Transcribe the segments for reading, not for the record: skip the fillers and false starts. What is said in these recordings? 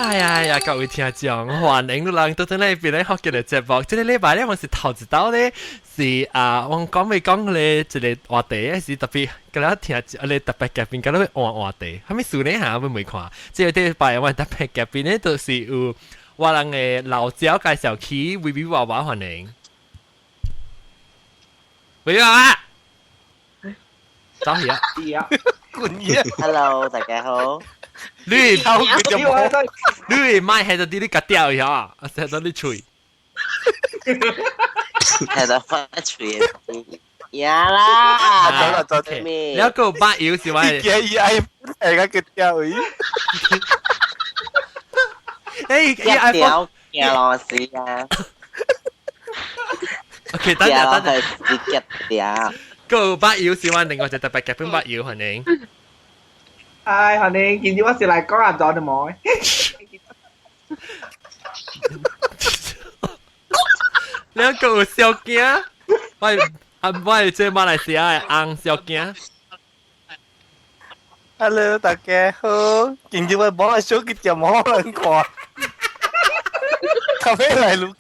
哎呀呀！各位聽眾，歡迎你人到陣來邊咧學嘅個節目。這個禮拜咧，我是頭一道咧，是啊，我講未講咧，一個話題是特別，今日聽一個特別嘉賓，今日換話題，啥物事呢嚇？我未看。這個禮拜我特別嘉賓咧，就是有我人的老焦介紹起，微微娃娃歡迎。微微娃娃，走去啊！ Hello，大家好。你你咪喺度啲你割掉一下，啊，喺度你吹。喺度發吹。呀啦，走啦走啦。你個把腰是話？嘅伊愛係個割掉伊。誒，伊 iPhone 嘅老師啊。 OK，等陣等陣。係割掉。個把腰是話，另外就特別夾本把腰，歡迎。唉，歡迎，今日我是來講下咗的冇。兩個小驚，我啊我係這馬來西亞的紅小驚。 Hello，大家好，今日我冇手機就冇人看。咖啡來滷羹，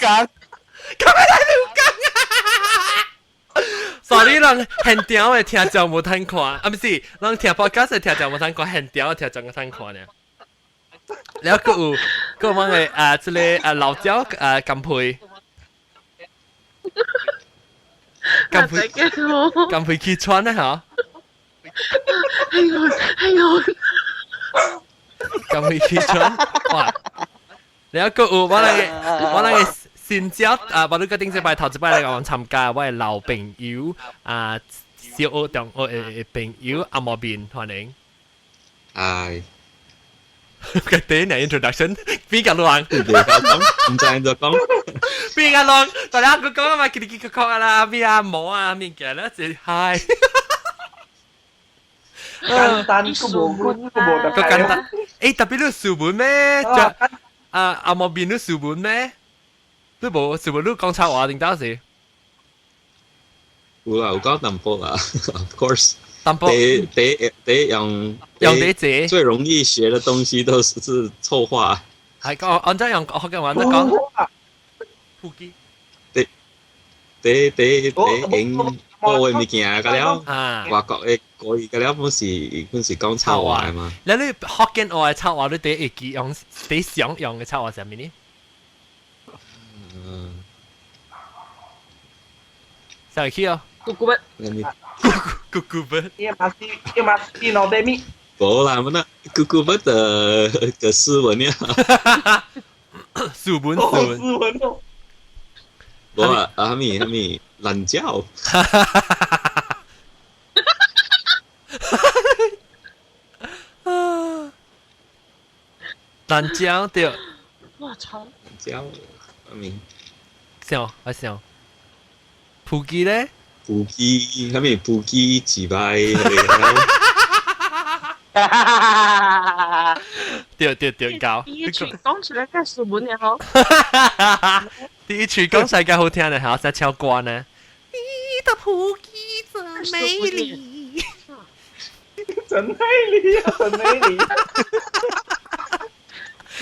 咖啡來滷羹啊！Sorry，人現場的聽眾無通看，啊，毋是，人聽 podcast 的聽眾無通看，現場的聽眾通看呢。了閣有，閣有阮的啊，這個啊老焦啊甘佩，甘佩，甘佩去穿咧嚇。係我，係我。甘佩去穿，哇！了閣有我那個新椒啊，我你個頂這擺頭一擺來講參加，我的老朋友啊，小學同學的朋友阿毛面歡迎。係。個第一 introduction 邊個亂？唔知就講。邊個亂？大家佢講啊嘛，嘰哩嘰個啦，邊阿毛啊，邊個咧就係。簡單，個無個無個簡單。誒，特別你書本咩？啊阿毛面你書本咩？你無是無你講錯話定當時？有啦，有講淡薄啦，of course。淡薄。得得得用用得這最容易學的東西都是臭話。係講按照用福建話都講。普吉。得得得得用報的物件個了，外國的國語個了，本是講臭話的嘛。你你福建話的臭話，你第一會記用第想用的臭話是啥物呢？嗯。上去哦。咕咕乜？咕咕乜？伊嘛是伊嘛是腦袋咪？無啦，乜啦，咕咕乜的個斯文呀？斯文斯文。斯文哦。無啊，啊咪咪懶覺。懶覺對。哇操！懶覺，阿咪。笑，我笑。普吉咧？普吉，啥物普吉幾擺？對對對，搞。第一句講出來較斯文的吼。第一句講出來較好聽的，還要唱歌呢。你的普吉真美麗，真美麗啊，真美麗。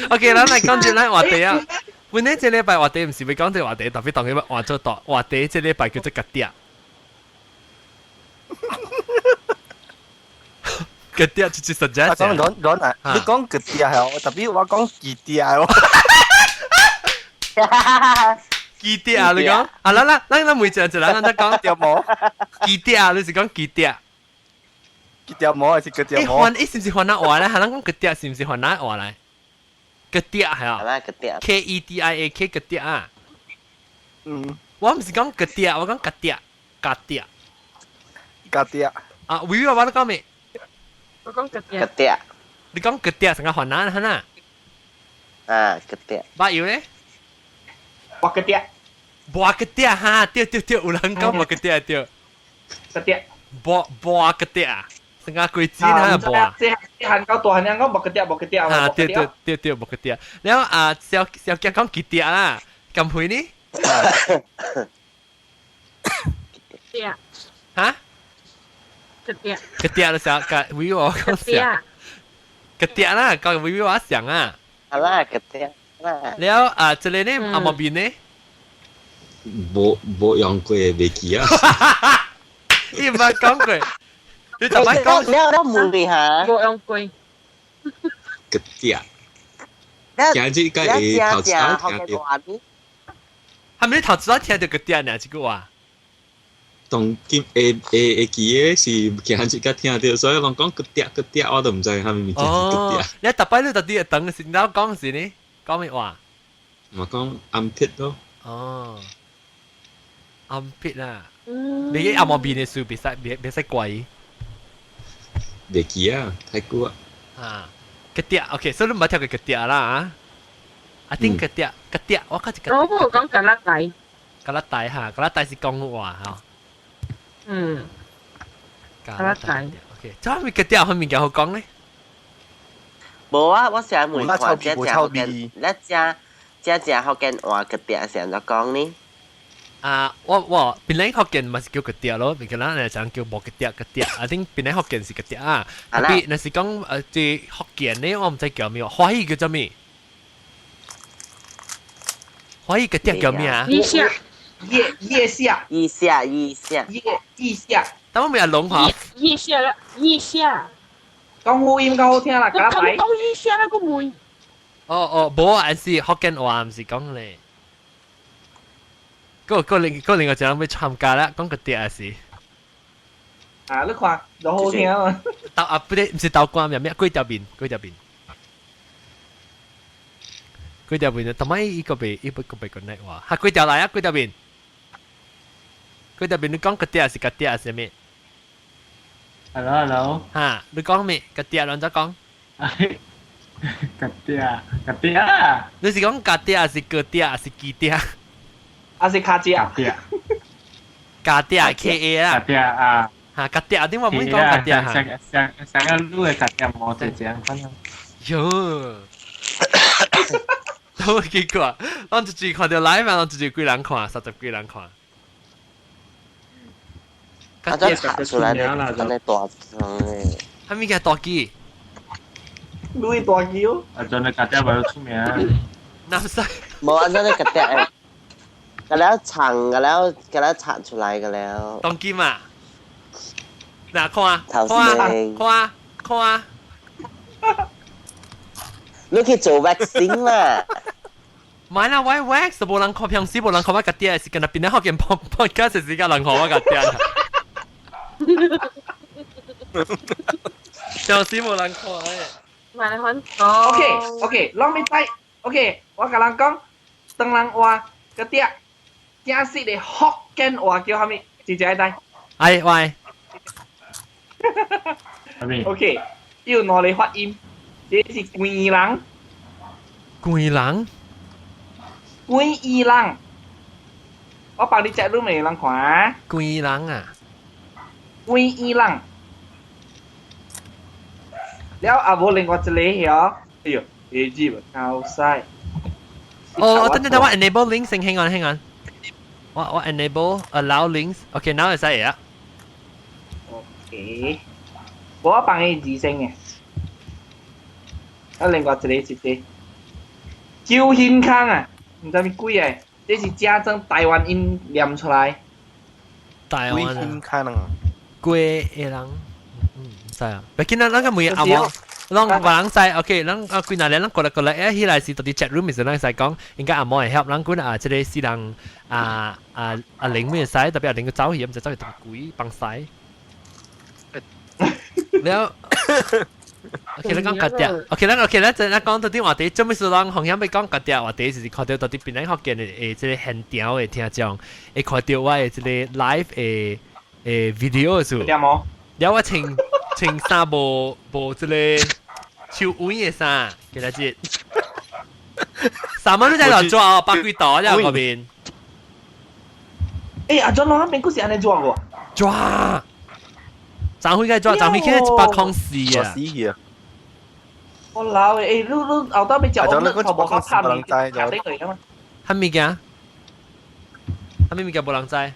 OK，咱來講一個話題啊。本來這禮拜話題毋是欲講這個話題，特別當佢換做大話題，這禮拜叫做割嗲。割嗲就是實在。講講講啊！你講割嗲係，特別我講記嗲喎。記嗲你講啊！咱咱咱咱每一個一個咱再講條毛。記嗲你是講記嗲？記條毛還是割條毛？欸，是毋是番仔話咧？係咱講割嗲是毋是番仔話咧？割嗲係啊？K E D I A K 割嗲啊！嗯，我毋是講割嗲，我講割嗲，割嗲，割嗲。啊，微微我你講咩？我講割嗲。割嗲。你講割嗲成個番仔係哪？啊，割嗲。捌有咧？我割嗲。博割嗲哈，對對對，有人講博割嗲對。割嗲。博博割嗲。成個鬼子那個博。這韓國大漢人講博割嗲，博割嗲。啊，對對對對，博割嗲。然後啊，小小傑講記嗲啦，咁會呢？嗲。嚇？割嗲。割嗲的時候，個微我講想。割嗲啦，講微微我想啊。好啦，個啲啦。了啊，這個呢阿毛邊呢？無無用過袂記啊。你唔捌講過，你就捌講。了了問下。無用過。個啲。今日個會頭一擺聽到。係咪你頭一擺聽到個啲呢？這句話？當今會會會記得是今日才聽到，所以攏講個啲個啲，我都毋知啥物物件是個啲。你逐擺你特啲等時，你講時呢？講咩話？嘛講 armpit 咯。哦，armpit 啦。你阿毛邊的書別使別別使貴。袂記啊，太久啊。啊，個啲 OK，所以你毋捌聽過個啲啦啊？I think 個啲個啲，我看一個。我無講橄欖大。橄欖大哈，橄欖大是講話吼。嗯。橄欖大。 OK，這咪個啲係物件好講咧？無啊，我成日問看這隻福建，你食這隻福建話個啲是按怎講呢？啊，我我檳榔福建嘛是叫個啲咯，檳榔來講叫無個啲個啲，啊頂檳榔福建是個啲啊。特別若是講這福建呢，我毋知叫咩，華語叫做咩？華語個啲叫咩啊？腋下，腋腋下，腋下，腋下，腋腋下。但我咪係龍華。腋下啦，腋下。講好音較好聽啦，我講腋下那個妹。哦哦，無啊，是福建話，毋是講咧。個個另個另外一個人欲參加啦，講個啲也是。啊，你看，都好聽啊！豆啊，不對，毋是豆乾面咩？粿條麵，粿條麵，粿條麵，同埋伊個袂，伊個袂 connect 話，哈，粿條來啊，粿條麵，粿條麵，你講個啲是個啲是咩？Hello hello。哈，你講咩？個啲按怎講？個啲啊，個啲啊。你是講個啲還是個啲還是雞啲？還是卡只啊？加啲 K A 啦。加啲啊。嚇，加啲點解唔會講加啲啊？上上上個路的加啲無就這樣款。喲，都結果，咱一直看到來嘛，咱一直幾人看，三十幾人看。啊，這查出來的，安呢大張的。啥物件大機？鐳大機哦。啊，真的加啲無出名。南西。無啊，真的加啲。個了長個了，個了查出來個了。當機嘛？嗱，看，看，看，看。你去做 waxing 啦？買啦，我 wax 無人看，平時無人看我家己，是今日變咗福建 podcast 時間人看我家己。平時無人看誒。買來還多。 OK OK，攏咪知。OK，我共人講，當人話個啲正式的福建話叫啥物？直接來。哎喂。 OK，有兩個發音，這是貴人。貴人。貴人。我幫你摘入面人看。貴人啊。貴人。了啊，無另外一個曉，哎呦，下字夠使。哦，等等等，我 enable links 先，hang on hang on。我我 enable allow links。OK，now 會使啊。 OK，我幫伊字聲嘅。啊，另外一個是這九興康啊，毋知物鬼誒，這是正宗台灣音念出來。台灣啊。康啊。鬼的人，嗯，毋知啊。別緊啦，咱個問阿毛，攏無人知。OK，咱啊幾若年，咱過來過來，欸，彼來是到佇 chat room 時，咱會使講，應該阿毛會曉，咱幾啊，這個死人啊啊啊靈會使，特別阿靈個走去，毋知走去特別鬼幫使。了。OK，咱講家己，OK，咱 OK，咱咱講到啲話題，做咩事咱紅險欲講家己話題，就是看到到底檳榔福建的誒，這個現場的聽眾會看到我的這個 live 的誒 video 的時候，了我穿穿衫無無這個手腕的衫，今仔日，三蚊你在度抓哦，百幾度在嗰邊。欸，阿莊攏那邊閣是按呢抓無？抓。昨昏該抓，昨昏起104啊！我老誒，欸，你你後頭欲食，我你頭無較拍面，食得過嘛？啥物件？啥物物件無人知？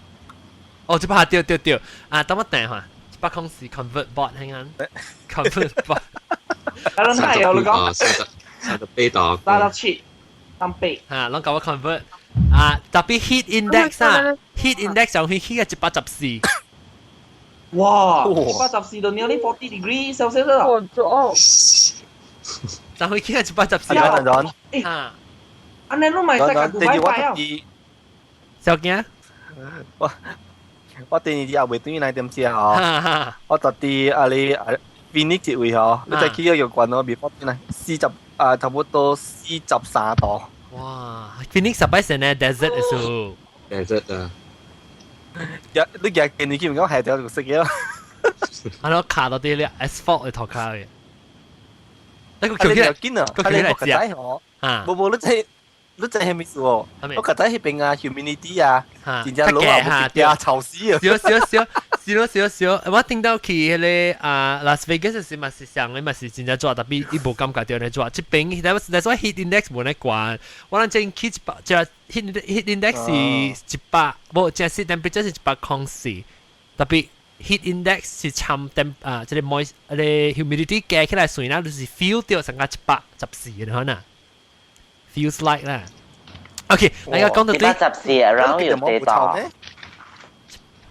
哦，這擺對對對，啊，等我等下，104 convert bot，hang on，convert bot。啊，你哪會你講？ 38度。37，38。嚇，攏共我 convert 啊，特別 heat index 啊，heat index 上去去個114。哇！114度 nearly 40 degree Celsius 啦。我做。上去去個114。啊，等等。嚇，按呢攏咪使個古擺啊？小驚。我第二日未轉來點食吼，我特地啊你啊 Phoenix 一位吼，你再去個藥罐咯，未發轉來40啊，差不多43度。哇！Phoenix 十擺成咧 desert 嘅數。 desert 啊。你日見你見唔講係條綠色嘅咯。係咯，卡到啲咧 asphalt 嘅頭卡嘅。那個橋起來，個橋起來食。啊！無無，你知係咩事喎？我覺得彼邊啊，humidity 啊，真正老啊，冇食潮死啊！少少少少少少，我聽到去彼個啊，Las Vegas 時嘛是上，你嘛是真正熱，特別伊無感覺著呢熱。這邊that's why heat index 無呢懸。我諗正去100，這 heat index 是100，無正是 temperature 是104，特別 heat index 是參 temp 啊，這個 moist 這個 humidity 加起來算啦，就是 feel 到成個114嘅可能。feels like 啦。OK，大家講到對。114 around 有幾多？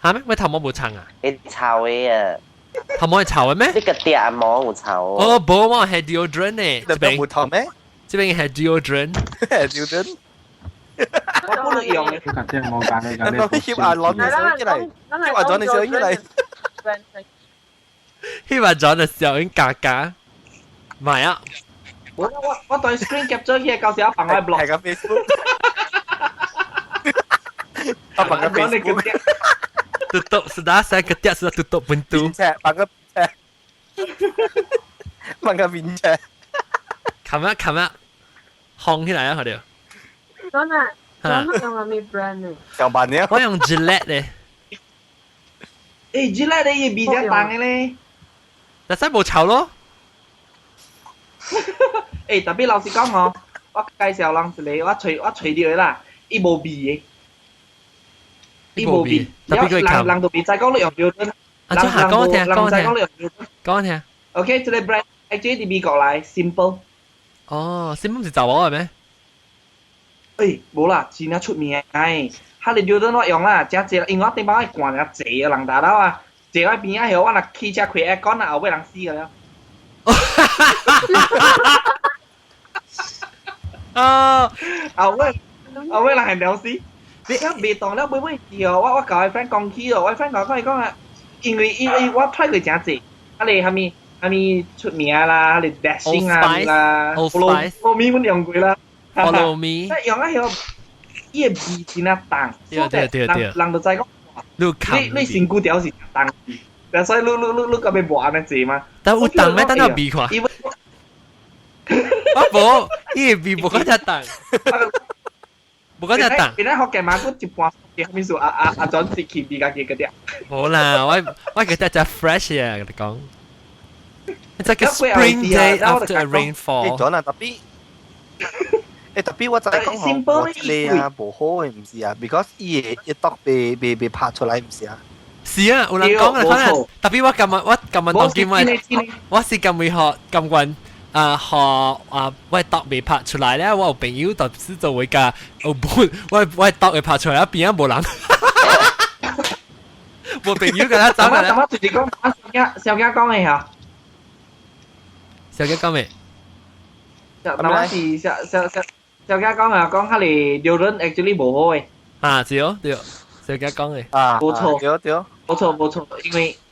嚇咩？喂，頭毛無臭啊？會臭的啊！頭毛會臭的咩？你個嗲毛有臭。哦，無我係 deodorant 呢。這邊無臭咩？這邊係 deodorant。 deodorant。我不能用嘅。個嗲毛咖喱咖喱。翕阿朗嘅相起來，翕阿莊嘅相起來。翕阿莊嘅相應加加。唔係啊。我對 screen capture 起來，到時我放喺 blog。係個 Facebook。我放個 Facebook。 Tutup sudah saya ketiak sudah tutup pintu. 放個放個面尺。琴日琴日烘起來啊，佢哋。真係，真係用咩 brand 呢？用辦呢？我用 Gillette 咧。誒，Gillette 你味真重嘅咧。但係冇臭咯。誒，特別老實講吼，我介紹人一個，我揣著啦，伊無味的，伊無味，人人都袂知講你用標準。啊，這下講我聽，講我聽，講你用標準。講我聽。 OK，這個 brand actually 佇美國來，Simple。哦，Simple 是查某的咩？誒，無啦，真正出名的。哈利標準我用啦，真濟，因為我頂擺愛寒濟人大佬啊，坐喺邊仔我若汽車開 aircon 啊，後尾人死個了。啊！後尾人係了死，你一未當了，尾尾時哦，我共我 friend 講起咯，我 friend 講講伊講啊，因為因為我 try 過真濟，啊你啥物啥物出名啦，啊你 dashing 啊啦，Follow Me 阮用過啦，Follow Me，用啊曉，伊的味真正重，對對對對，人就知講，你身軀條是重。所以你你咁樣磨按呢濟嗎？但有重咩？等下味看。我無，伊的味無嗰隻重，無嗰隻重。變咧福建馬骨一半，後面數阿阿阿轉是去比較嘅嗰啲。無啦，我覺得只 fresh 啊，你講。It's like a spring day after a rainfall。誒，轉啊，特別，誒特別我就係講吼，我這個啊無好的毋是啊，because 伊會一毒被拍出來毋是啊。是啊，有人講啊，可能特別我今日我今日當今我我是今日學今日啊學啊，我毒未拍出來咧，我有朋友就是做會㗎，有本我毒會拍出來，邊啊無人，無朋友跟他走啦。我就是講，小驚講的嚇。小驚講咩？那是小驚講啊，講彼个流潤 actually 無好的。啊，是哦，對，小驚講的。啊，無錯，對對。無錯無錯，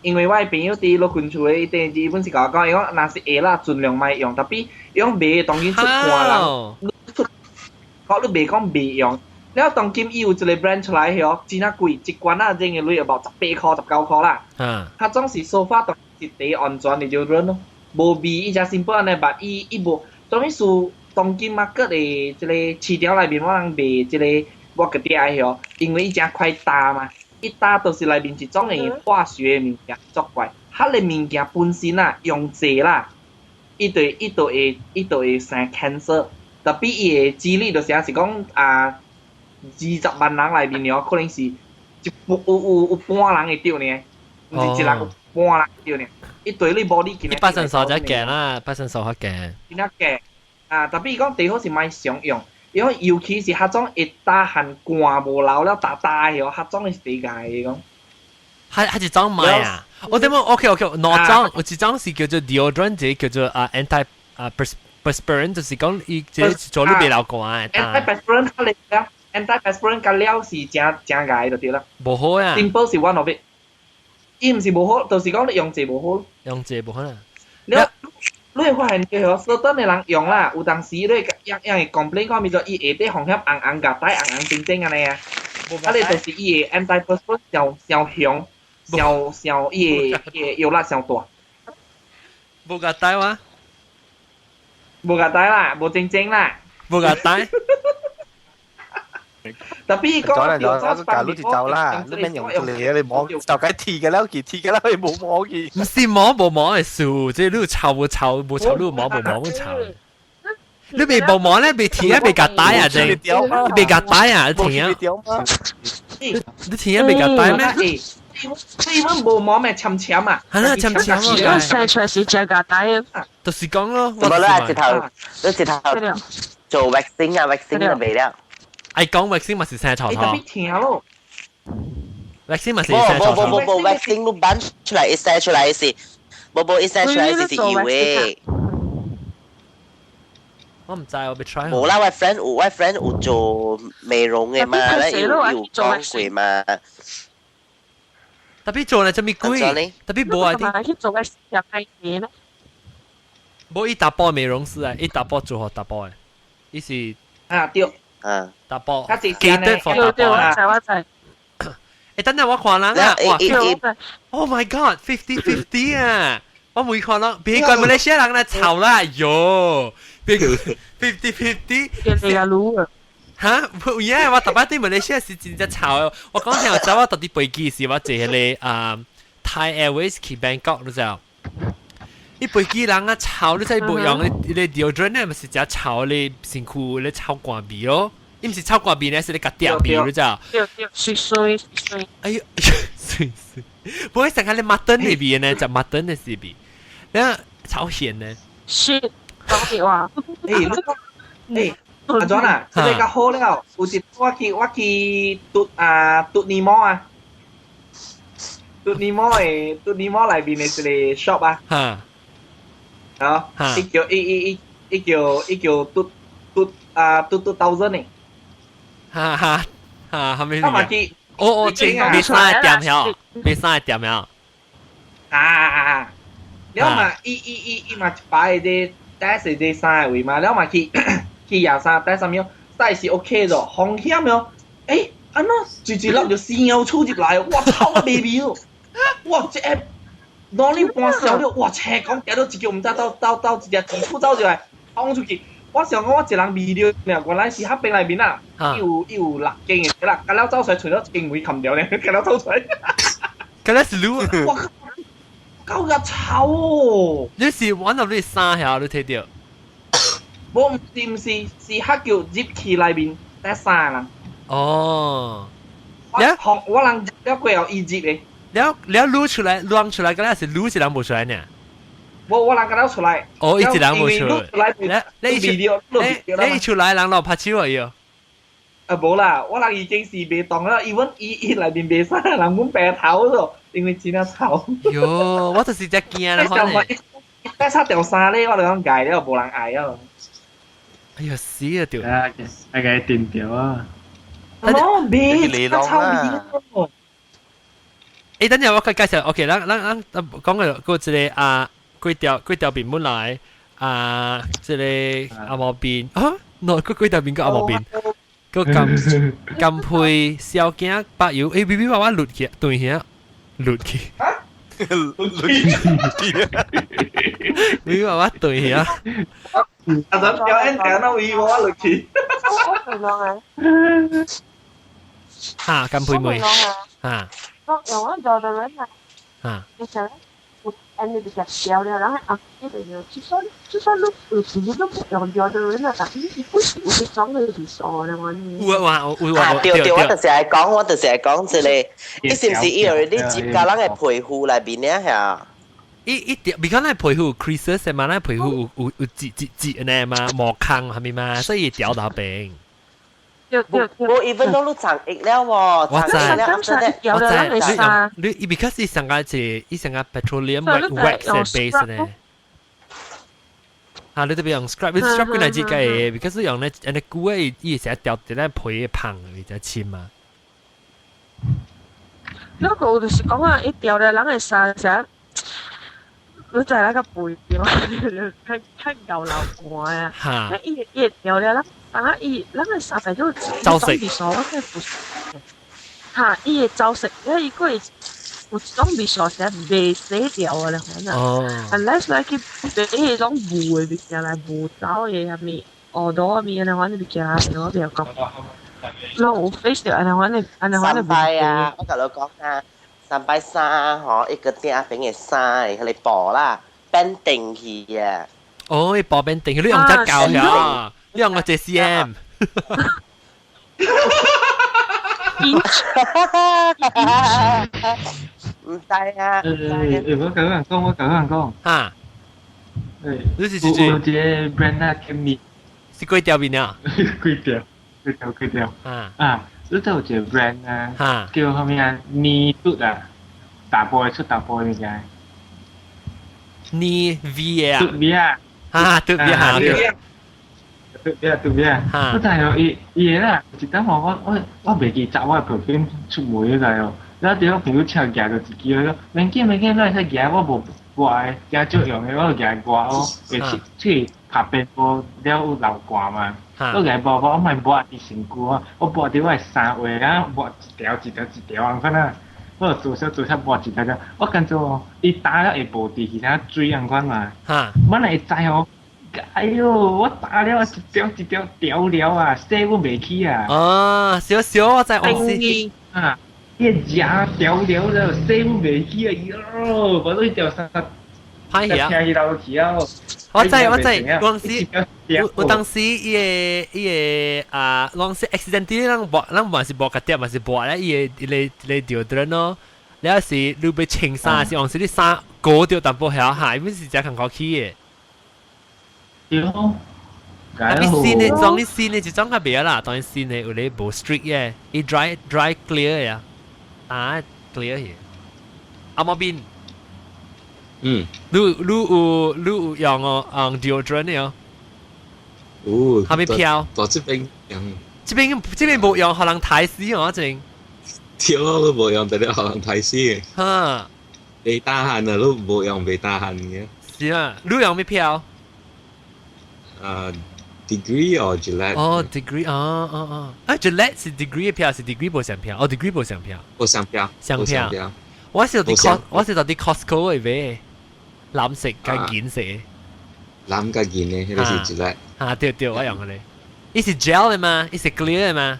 因為我的朋友佇老近厝的，伊頂日本是共我講，伊講若是會啦，盡量莫用，特別伊講賣當今出汗人，你出，講你袂講袂用，了當今伊有一個 brand 出來吼，真仔貴，一罐仔整的鐳 about 18箍19箍啦。較總是 so far 當是第一安全的就潤咯，無味，伊誠 simple 按呢，但伊無，當彼數當今 market 的這個市場內面，我人賣這個我個嗲的吼，因為伊誠快焦嘛。伊焦都是內面一種的化學的物件作怪，彼个物件本身啊用濟啦，伊就會生 cancer，特別伊的幾率就是是講啊，20萬人內面哦，可能是一半有半人會著呢，毋是一人有半人會著呢。伊對你 body 伊八成數才驚啦，八成數較驚。真正驚，啊，特別伊講最好是莫常用，因為尤其是彼種會打汗汗無流了大大的哦，彼種是最害的講。係一種買啊！我點講？OK OK，兩種，有一種是叫做 deodorant，一個叫做啊 anti 啊 perspirant，就是講伊這做你袂流汗的。 anti-perspirant 較了，anti-perspirant 較了是誠誠害就對啦。無好啊。 Simple 是 one of it，伊毋是無好，就是講你用濟無好咯。用濟無好啦。你會發現對哦，certain 的人用啦，有當時你會樣樣會 complain 講，變做伊下底風險紅紅夾帶紅紅晶晶按呢啊，啊你就是伊的 anti-perspirant 傷傷雄，傷傷伊的伊的藥力傷大。無夾帶哇？無夾帶啦，無晶晶啦。無夾帶。特別講咗咗，隔你就走啦，你免用嚟你摸就該剃嘅啦，佢剃嘅啦，佢冇摸佢。唔是摸無摸嘅事，即係你臭無臭，無臭你摸無摸無臭。你未無摸咧，未剃啊，未夾帶啊，正。你未夾帶啊，停啊！你停啊，未夾帶咩？你阮無摸咩攕攕啊？係啦，攕攕啊！生出來是真夾帶啊！就是講咯。無啦，直頭你直頭做 waxing 啊，waxing 就未了。愛講 waxing 嘛是生臭頭。特別聽咯。 waxing 嘛是生臭頭。無無無無 waxing 你扳出來一洗出來是，無無一洗出來是是油的。我唔知，我未 try。無啦，我 friend 有我 friend 有做美容的嘛，咧有有講過嘛。特別做咧，這麼貴，特別無啊啲。去做 waxing 又貴錢咩？無伊查埔美容師啊，伊查埔做予查埔的，伊是啊對。啊，查埔，記得放查埔啊！我知我知。欸，等陣我看人啊，哇！Oh my God，50-50 啊！我每看人，別個馬來西亞人來吵啦，喲，50-50。你個滷啊！嚇，有影，我逐擺對馬來西亞是真正吵的。我講聽有走我到底飛機時，我坐彼個啊 Thai Airways 去 Bangkok，你知道？伊飛機人啊臭，你知無用？伊個 deodorant 咧，咪是誠臭咧身軀咧臭汗味咯。伊毋是臭汗味咧，是咧共嗲味，你知道？對對，水水水。哎呦，水水，不會成個咧 mutton 的味呢，食 mutton 的是味，那超鹹呢。是，講話。欸，欸，阿莊啊，這個較好了。有一我去嘟啊嘟尼摩啊，嘟尼摩的嘟尼摩內面的一個 shop 啊。啊，伊叫伊伊伊伊叫伊叫嘟嘟啊嘟嘟 thousand 呢。哈哈哈，後面。我嘛去。哦哦，這賣衫的店曉，賣衫的店曉。啊啊啊！了嘛，伊伊伊伊嘛一擺這帶是這衫的位嘛，了嘛去去廿衫帶啥物，帶是 OK 咗，風險喲。欸，按怎一一粒就死牛出入來，我操啊 baby 哦！哇，這個2點半燒了，哇，車講行到一叫毋知到到到一隻錢厝走入來，衝出去。我想講我一人味了，原來是彼邊內面啊，伊有伊有六間的啦，甲了走出來，揣到一間門冚掉呢，甲了走出來。甲了是滷。哇！夠個臭哦！你是揾到你衫遐，你睇到？無，毋是毋是，是較叫入去內面帶衫啦。哦。我我人了過後伊入的。了了滷出來，滷出來，敢若是滷一人無出來呢？無，我人敢若出來。哦，伊一人無出來。你你你一出來，人落拍手啊要。啊無啦，我人已經是袂動啦，伊阮伊伊內面賣衫，人阮白頭咯，因為真正臭。喲，我就是只驚啦，可能。帶差條衫咧，我就講戒了，無人愛啊。哎呀，死啊對！啊，啊個斷掉啊！哦，別，臭味。欸，等陣我介紹，OK，咱咱咱講個個一個啊，幾條幾條面本來啊，這個阿毛邊啊，喏，個幾條面個阿毛邊，個金金配小鏡白油，欸，B B 娃娃錄起，對下錄起，錄起，B B 娃娃對下，阿陣表演聽到 B B 娃娃錄起，哈，金配妹，哈。用我做的人啊，啊，其實我按你比較掉了，然後啊，你就就算就算你有時你都不用掉的人啊，但是你不是有啲裝的是傻的嘛？有啊有啊啊對對，我就是來講，我就是來講這個，你是毋是伊有你接家人的皮膚內面咧嚇？伊伊掉，比較咱皮膚有 creases 嘛，咱皮膚有摺摺摺呢嘛，毛孔係咪嘛，所以掉到邊。對對對。我 even 都你長液了喎，我知。我知，你用你伊 because 伊上個是伊上個 petroleum wax 嘅 base 呢。啊，你特別用 scrub，你 scrub 幾耐節嘅？because 用咧，人哋久嘅伊成日掉佇咱皮嘅胖，伊才深嘛。那個就是講啊，伊掉咧，人會衫成，你知那個背掉，較較牛流汗啊。哈。伊伊掉咧，人啊伊，人嘅衫就走色。我真係不。哈，伊會走色，因為伊個會有一種味素是袂洗掉的咧，可能。哦。 Unless 你去買彼種霧的物件來霧走的啥物，學到物安尼款的物件，我比較講。攏有 face 掉，按呢款的，按呢款的。三擺啊，我共你講啊，三擺衫吼，一個鼎邊的衫會彼個布啦，變定去啊。哦，伊布變定去，你用只膠呀？你用個這 CM。毋知啊。欸，我共人講，我共人講。哈。欸，你是有一個 brand 啊，叫面。是幾條面啊？幾條？幾條？幾條？啊。啊，你知有一個 brand 啊，叫啥物啊？呢嘟啊，大波的出大波的物件。呢 V 啊？嘟 V 啊？啊，嘟 V 啊？嘟 V 啊，嘟 V 啊！我知哦，伊伊個啦，一當我我我袂記雜我的 perfume 出門嗰陣哦，然後佇我朋友車舉著一支，我講免緊免緊，咱會使舉我無抹的，驚少用的，我就舉抹哦，會出去拍便布了有流汗嘛，我舉抹抹，我莫抹佇身軀啊，我抹佇我的衫內啊，抹一條一條一條按款啊，我就做少做少抹一條條，我感覺哦，伊打了會無佇其他水按款嘛，我哪會知哦？哎喲，我打了一條一條條了啊，洗阮袂起啊！啊，少少我在往時啊，一食條了了，洗阮袂起啊！喲，我都一條衫，歹去啊！聽伊流去啊！我知我知，當時我我當時伊個伊個啊，當時 accidentally 咱抹咱嘛是抹個點嘛是抹咧，伊個伊個伊個 deodorant 咯，了是你欲穿衫是往時你衫裹著淡薄曉下，因為是誠艱苦起的。對咯，啊！你新的裝你新的一種較袂啦，當然新的有咧無 strict 嘅，伊 dry dry clear 呀，啊 clear 去。阿毛邊，嗯，你你有你有用哦，用 deodorant 的哦？有。還沒飄？我這邊用。這邊這邊無用，予人刣死哦，這邊。對咯，都無用，特別予人刣死。哈。袂 tahan 啊，都無用袂 tahan 嘅。是啊，你用咩飄？啊，Degree or Gillette？哦，Degree，哦哦哦，啊，Gillette 是 Degree 的飄，是 Degree 無相飄，哦，Degree 無相飄，無相飄，相飄。我是佇 Cos，我是佇 Costco 的買，藍色佮銀色。藍佮銀的，彼個是 Gillette。啊，對對，我用的咧。伊是 gel 的嗎？伊是 clear 的嗎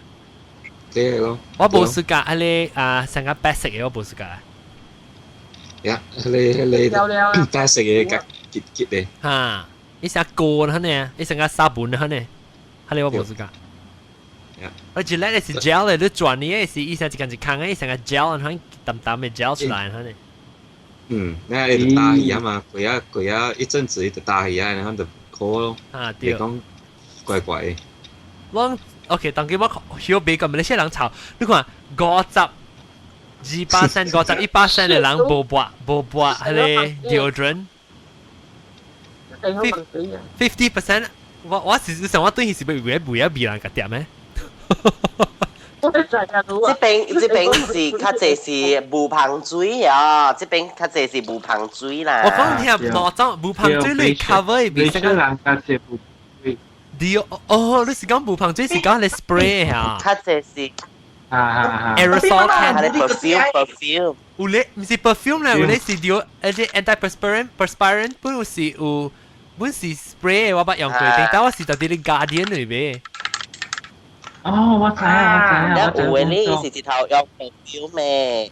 ？clear 咯。我無暑假，彼個啊，上個白色的我無暑假。呀，彼個彼個白色的較結結的。哈。伊成膏呢呢，伊成個沙本呢呢，彼個我無暑假。而 Gillette 的是 gel 的，你轉你的是伊成一間一空的，伊成個 gel，反淡淡的 gel 出來呢。嗯，那伊就打起啊嘛，過啊過啊一陣子伊就打起啊，然後就苦咯。啊對。講怪怪的。我 OK，當今我曉比個馬來西亞人吵，你看52%51%的人無抹無抹彼個 deodorant。50%，我我是想我對佢是欲為為啊味人共掂咩？這邊這邊是較濟是無香水啊，這邊較濟是無香水啦。我講聽羅裝無香水你 cover 變成人較濟無水。對哦，你是講無香水是講你 spray 啊？較濟是啊啊啊，aerosol can。 perfume perfume。有咧，毋是 perfume 咧，有咧是掉，而且 antiperspirant perspirant 本是有。本是 spray 我捌用過，但我是佇佇 Guardian 裏邊。哦，我知啊，我知啊，有的你是直頭用 perfume 咩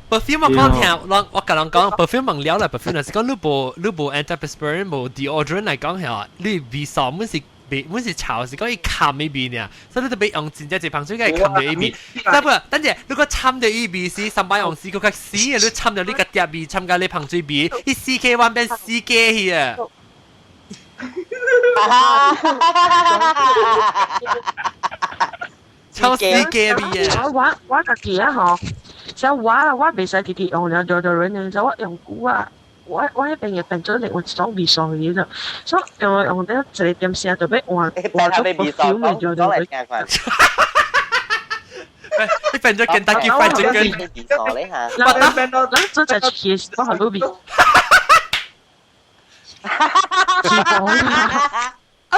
？perfume 我講聽，我我共人講 perfume 問了啦，perfume 是講你無你無 antiperspirant 無 deodorant 來講係，你味素本是味，本是臭，是講伊含伊味呢，所以你特別用真正一香水，佢含著伊味。得不？等陣如果摻著伊味時，三擺用死閣較死啊！你摻著你個碟味，摻甲你香水味，伊 CK 1變 CK 去啊！臭 CK 味啊！我家己啊吼，像我袂使直直用了 deodorant 呢，就我用久啊。我彼邊嘅變做另外一種味素去咗，所以用用得一個點聲就欲換換做 perfume 嘅 deodorant。你變咗 Kentucky Fried Chicken。我變到咱做隻起我好味。啊！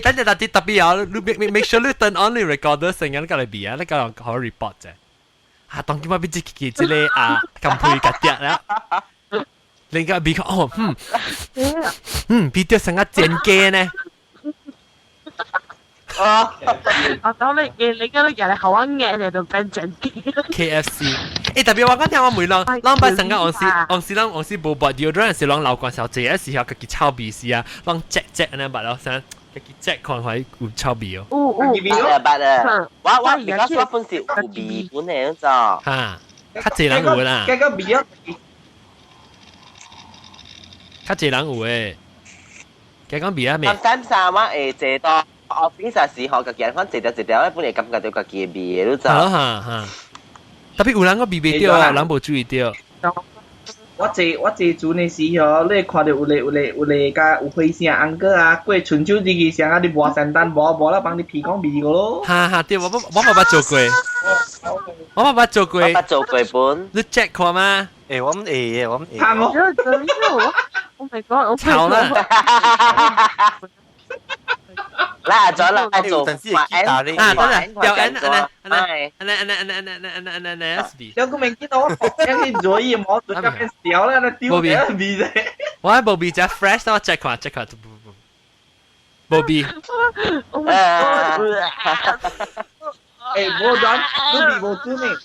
等陣特別特別有，你 make sure 你 turn on 你 recorder 聲音，你過嚟比啊，你過嚟好 report 啫。啊，當今我變這這個啊，咁配個碟啦。你個鼻哦，嗯，嗯，鼻掉成個剪雞呢。哦，我當你嗰個人好我眼嚟就變剪雞。 KFC，特別我講聽我每人，咱擺成個往時往時咱往時無抹 deodorant 時，咱流汗小姐時候家己臭味時啊，咱 check check 按呢捌咯，先家己 check 看看有臭味哦。有有。捌啊捌啊，我 because 我本是有味本的，知哈，較濟人有啦。這個味啊！較濟人有誒，加講味啊未？ Sometimes 啊，我會坐到 office 時候，家己人看坐條坐條，我本來感覺到家己的味的，你知？哈哈，特別有人個味袂著啊，人無注意著。我坐船的時候，你會看著有個佮有歲聲 uncle 啊，過伸手入去聲啊，你磨仙丹磨磨了，幫你鼻講味個咯。哈哈，對，我嘛捌做過，我嘛捌做過，捌做過本。你 check 看嗎？我毋會，我毋會。看我。 Oh my god！我臭啦！來做來做，啊，等陣，表演，按按按按按按按按按按 S B。有個明見到我，一去做嘢摸到變小啦，那丟味啫。我喺無味只 fresh，我 check 看 check 看，無味。 Oh my god！無轉，你味無準呢？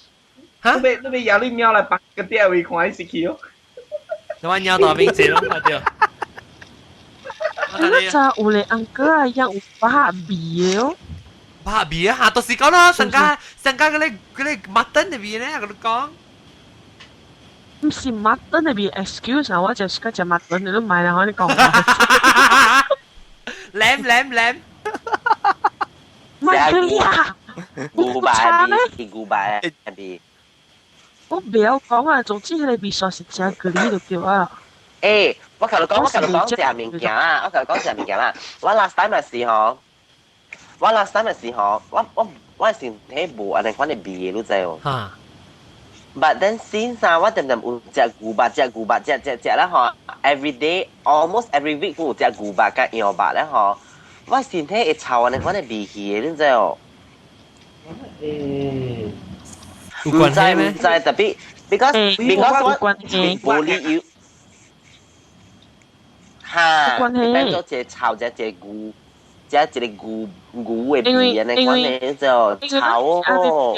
哈？你欲搖你貓來放個碟位看伊是去哦。我貓大兵坐攏看著。你知有個 uncle 啊，有肉味的哦。肉味啊！嚇，就是講咯，上家上家嗰個 mutton 的味咧，我講。毋是 mutton 的味，excuse 啊，我就是食 mutton，你都莫來我你講。 Lamb lamb lamb。唔係啊！牛排味，牛排味。我袂曉講啊，總之彼個味煞是誠具就對啊。我共你講，我共你講食物件啦，我共你講食物件啦。我 last time 的時候，我 last time 的時候，我身體無按呢款的味的，你知無？哈。 But then since 啊，我定定有食牛肉，食牛肉，食食食啦吼，every day almost every week 有食牛肉佮羊肉咧吼，我身體會臭按呢款的味去的，你知無？有關係咩？毋知特別，because 我無理由。哈，變做一個臭，一個牛，一個牛牛的味按呢款的就臭哦。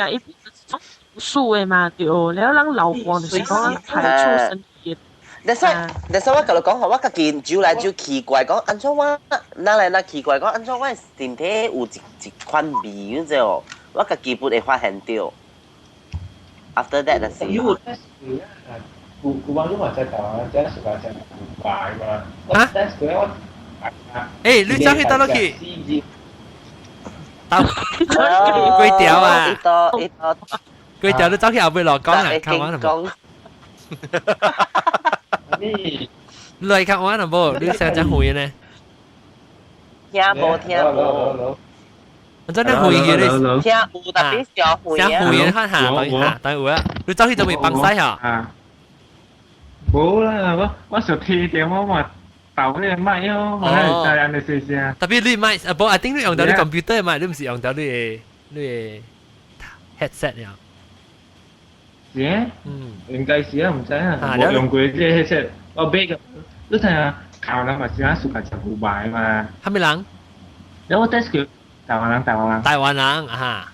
素的嘛對，了咱流汗就是講排出身體。但是我共你講吼，我家己就來就奇怪，講按怎我哪來那奇怪，講按怎我身體有一款味，你知無？我家己本會發現著。After that 就是。古古幫你嘛在台灣，在暑假食牛排嘛。啊？但是我你走去倒落去？倒幾條啊？一道一道。幾條你走去後尾落講啊？看完啦無？你來看完啦無？你成隻遠呢？聽無聽無？我真係遠嘅你。聽有特別小遠。小遠看下，等下等有啊！你走去就未放西嚇？啊！無啦，我想聽電話嘛，豆迄個麥哦，我係知按呢細聲。特別你麥啊，無，I think 你用著你 computer 嘛，你毋是用著你的 headset 呀？是啊，應該是啊，毋知啊，無用過這個 headset，我買個，你知影，台灣人嘛是啊，暑假食牛排嘛。啥物人？然後我 test 叫台灣人，台灣人。台灣人啊！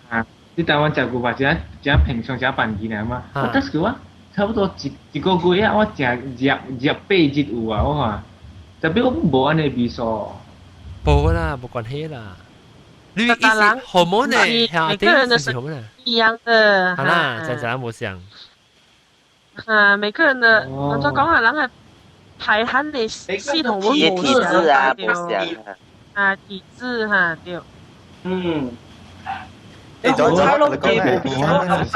啊，你台灣食牛排真真平常，真便宜爾嘛。我 test 叫我。差不多一個月啊，我食入入八日有啊，我看，特別我無按呢味素。冇啦，冇關係啦。你意思荷蒙呢？每個人的是一樣的。好啦，真真冇像。啊，每個人的，我再講下，人係排汗的系統會體質啊，無像。啊，體質哈對。嗯。你好彩咯，雞冇變咯，食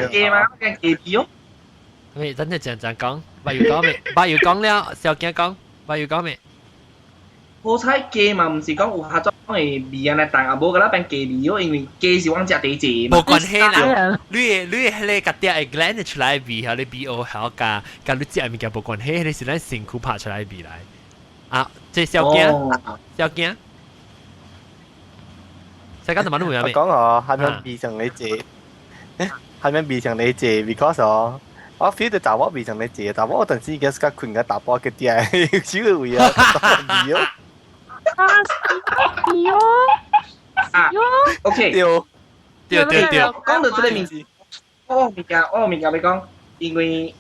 雞嘛，食雞皮哦。咩？等陣講講講，白要講未？白要講了，小驚講，白要講未？好彩雞嘛，毋是講有下種的味安尼重，啊無個啦變雞味哦，因為雞是往食第一無關係啦。你的彼個家己的 gland 出來味，和你味學曉佮佮你食的物件無關係，彼個是咱身軀拍出來味來。啊，這小驚，小驚。小驚怎麼錄我講哦，係咪味上你濟？係咪味上你濟？because 哦，我 feel 到查某味上你濟，查某我陣時嘅是困個大波嘅啲，少個味啊，味哦。啊，喲，啊，OK，對，對對對，講到這個名字，我物件欲講，因為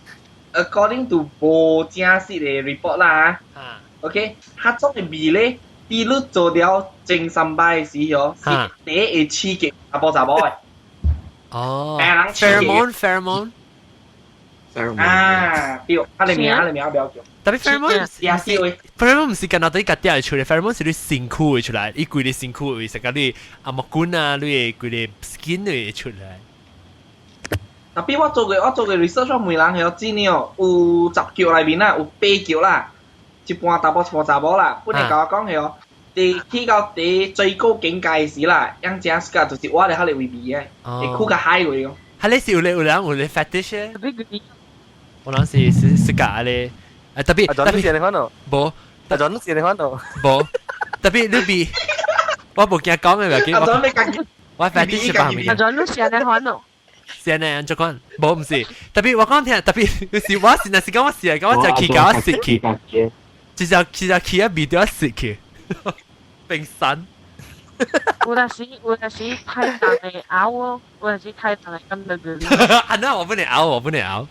according to 無正式的 report 啦，OK，較種的味咧，佇你做了前三擺的時候，是第一會刺激查埔查某的。哦，pheromone，pheromone。啊，對，他的名不要叫。特別 pheromone 也是會，pheromone 毋是干焦佇家己會出來，pheromone 是你身軀會出來，伊規個身軀會成個你阿毛管啊，你的規個 skin 會出來。 Tapi 我做過 research，我問人曉知呢哦，有10橋內面啦，有8橋啦，一半查埔一半查某啦。本來共我講係哦，佇去到佇最高境界時啦，樣正是個就是我咧較咧味味的，會哭較嗨話哦。係你是有人有咧 fetish？我諗是假咧，啊特別特別，無，阿陣是你看到，無，特別你比，我無驚講嘅，唔要緊，我 fetish 是別物。阿陣你是安尼看到？是安尼按怎講？無毋是，特別我講聽，特別有時我是若是講我是來講我就去共我食去，直接去啊味道食去，冰山。有陣時太重的咬哦，有陣時太重的咁就叫。啊，那我不能咬，我不能咬。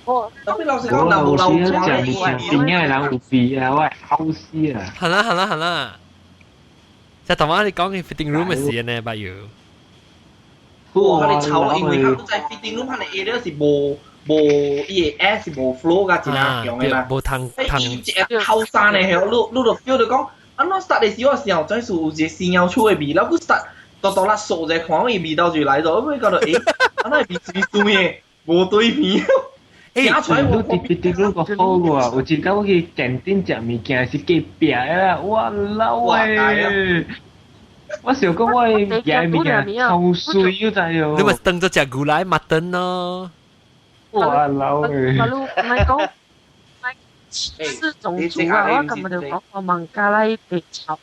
我我有時食物件，邊仔的人有味啊，我會嘔死啊！好啦好啦好啦，就同我你講嘅 fitting room 嘅事呢，不如。我哋臭，因為佢在 fitting room，佢哋 area 是無伊個 air 是無 flow 㗎，真係強的嘛。無通通。伊一個頭衫的係，你就 feel 到講，啊，我 start 的時我想，真是有一個死鳥厝的味，然後佢 start 獨獨啦掃一看，伊味道就來咗，我覺得，欸，啊那味是啥物？無對味。欸，你佇 fitting room 個好喎，有一工我去店頂食物件是隔壁的啦，哇老喂！我想講我的食的物件超水，你知哦？你咪當做食牛奶 mutton 咯。哇老喂！我唔係講，是種族啊！我根本就講我孟加拉地臭。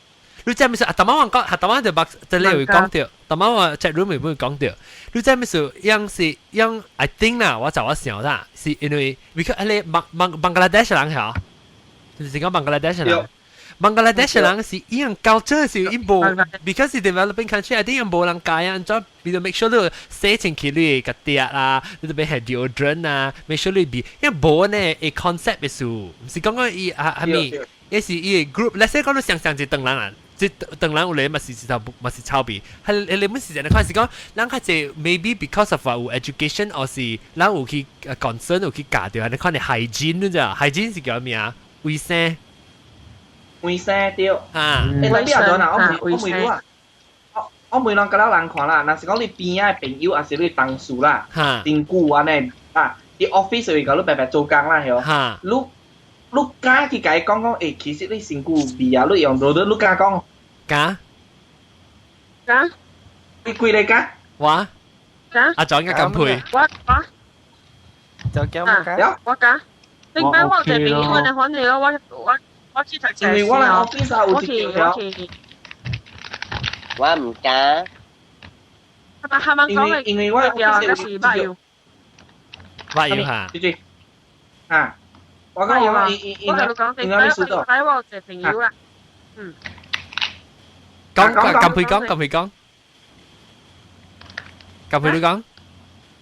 你知唔知啊？頭晚我講，頭晚就白，就你會講到，頭晚我 chat room 會講到。你知唔知樣是樣？I think 啦，我就我想啦，是因為 because 彼個孟加拉德人嚇，就是講孟加拉德人。孟加拉德人是伊樣 culture 是伊無，because 是 developing country，I think 無人教啊，按怎比如 make sure 你洗清氣你個碟啦，你特別係 deodorant 啊，make sure 你味，因為無呢個 concept 嘅事，毋是講講伊啊係咪？伊是伊個 group，let's say 講你想象一頓人啊。這當然有咧嘛是是頭嘛是臭味，係你們是這樣看是講，咱較濟 maybe because of 有 education，或是咱有去 concern 有去教著，你看你 hygiene 你知啊？hygiene 是叫咩啊？衛生。衛生對。啊。欸，特別阿陣啊，我問你啊，我問人甲了人看啦，若是講你邊仔的朋友，還是你同事啦，真久按呢啊，佇 office 會共你白白做工啦，係你敢去共伊講講，欸，其實你身軀有味啊，你用多你敢講？敢。敢。你幾个敢？我。敢。阿莊應該敢配。我。就敢敢。我敢。頂擺我有一個朋友，安尼反正我去讀冊。因為我來 office 啊，有一條。我毋敢。他們講的，因為我那是捌有。捌有哈。對對。啊。我講我伊伊我同你講，頂擺我有一個朋友啦，嗯。講講撳佢講，撳佢講，撳佢你講，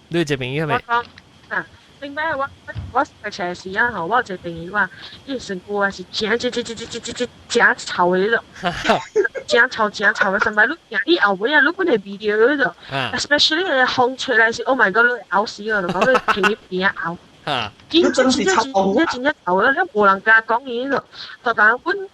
你有一個朋友係咪？我講啊，頂擺我食菜時啊吼，我有一個朋友啊，伊身軀啊是真真真真真真真真臭的迄種，真臭真臭的，上擺你行你後尾啊，你本會味著迄種，especially 個風吹來是，Oh my God，你會嘔死我，就講你朋友邊仔嘔。伊真真真真真真臭的，了無人敢講伊迄種，逐人本。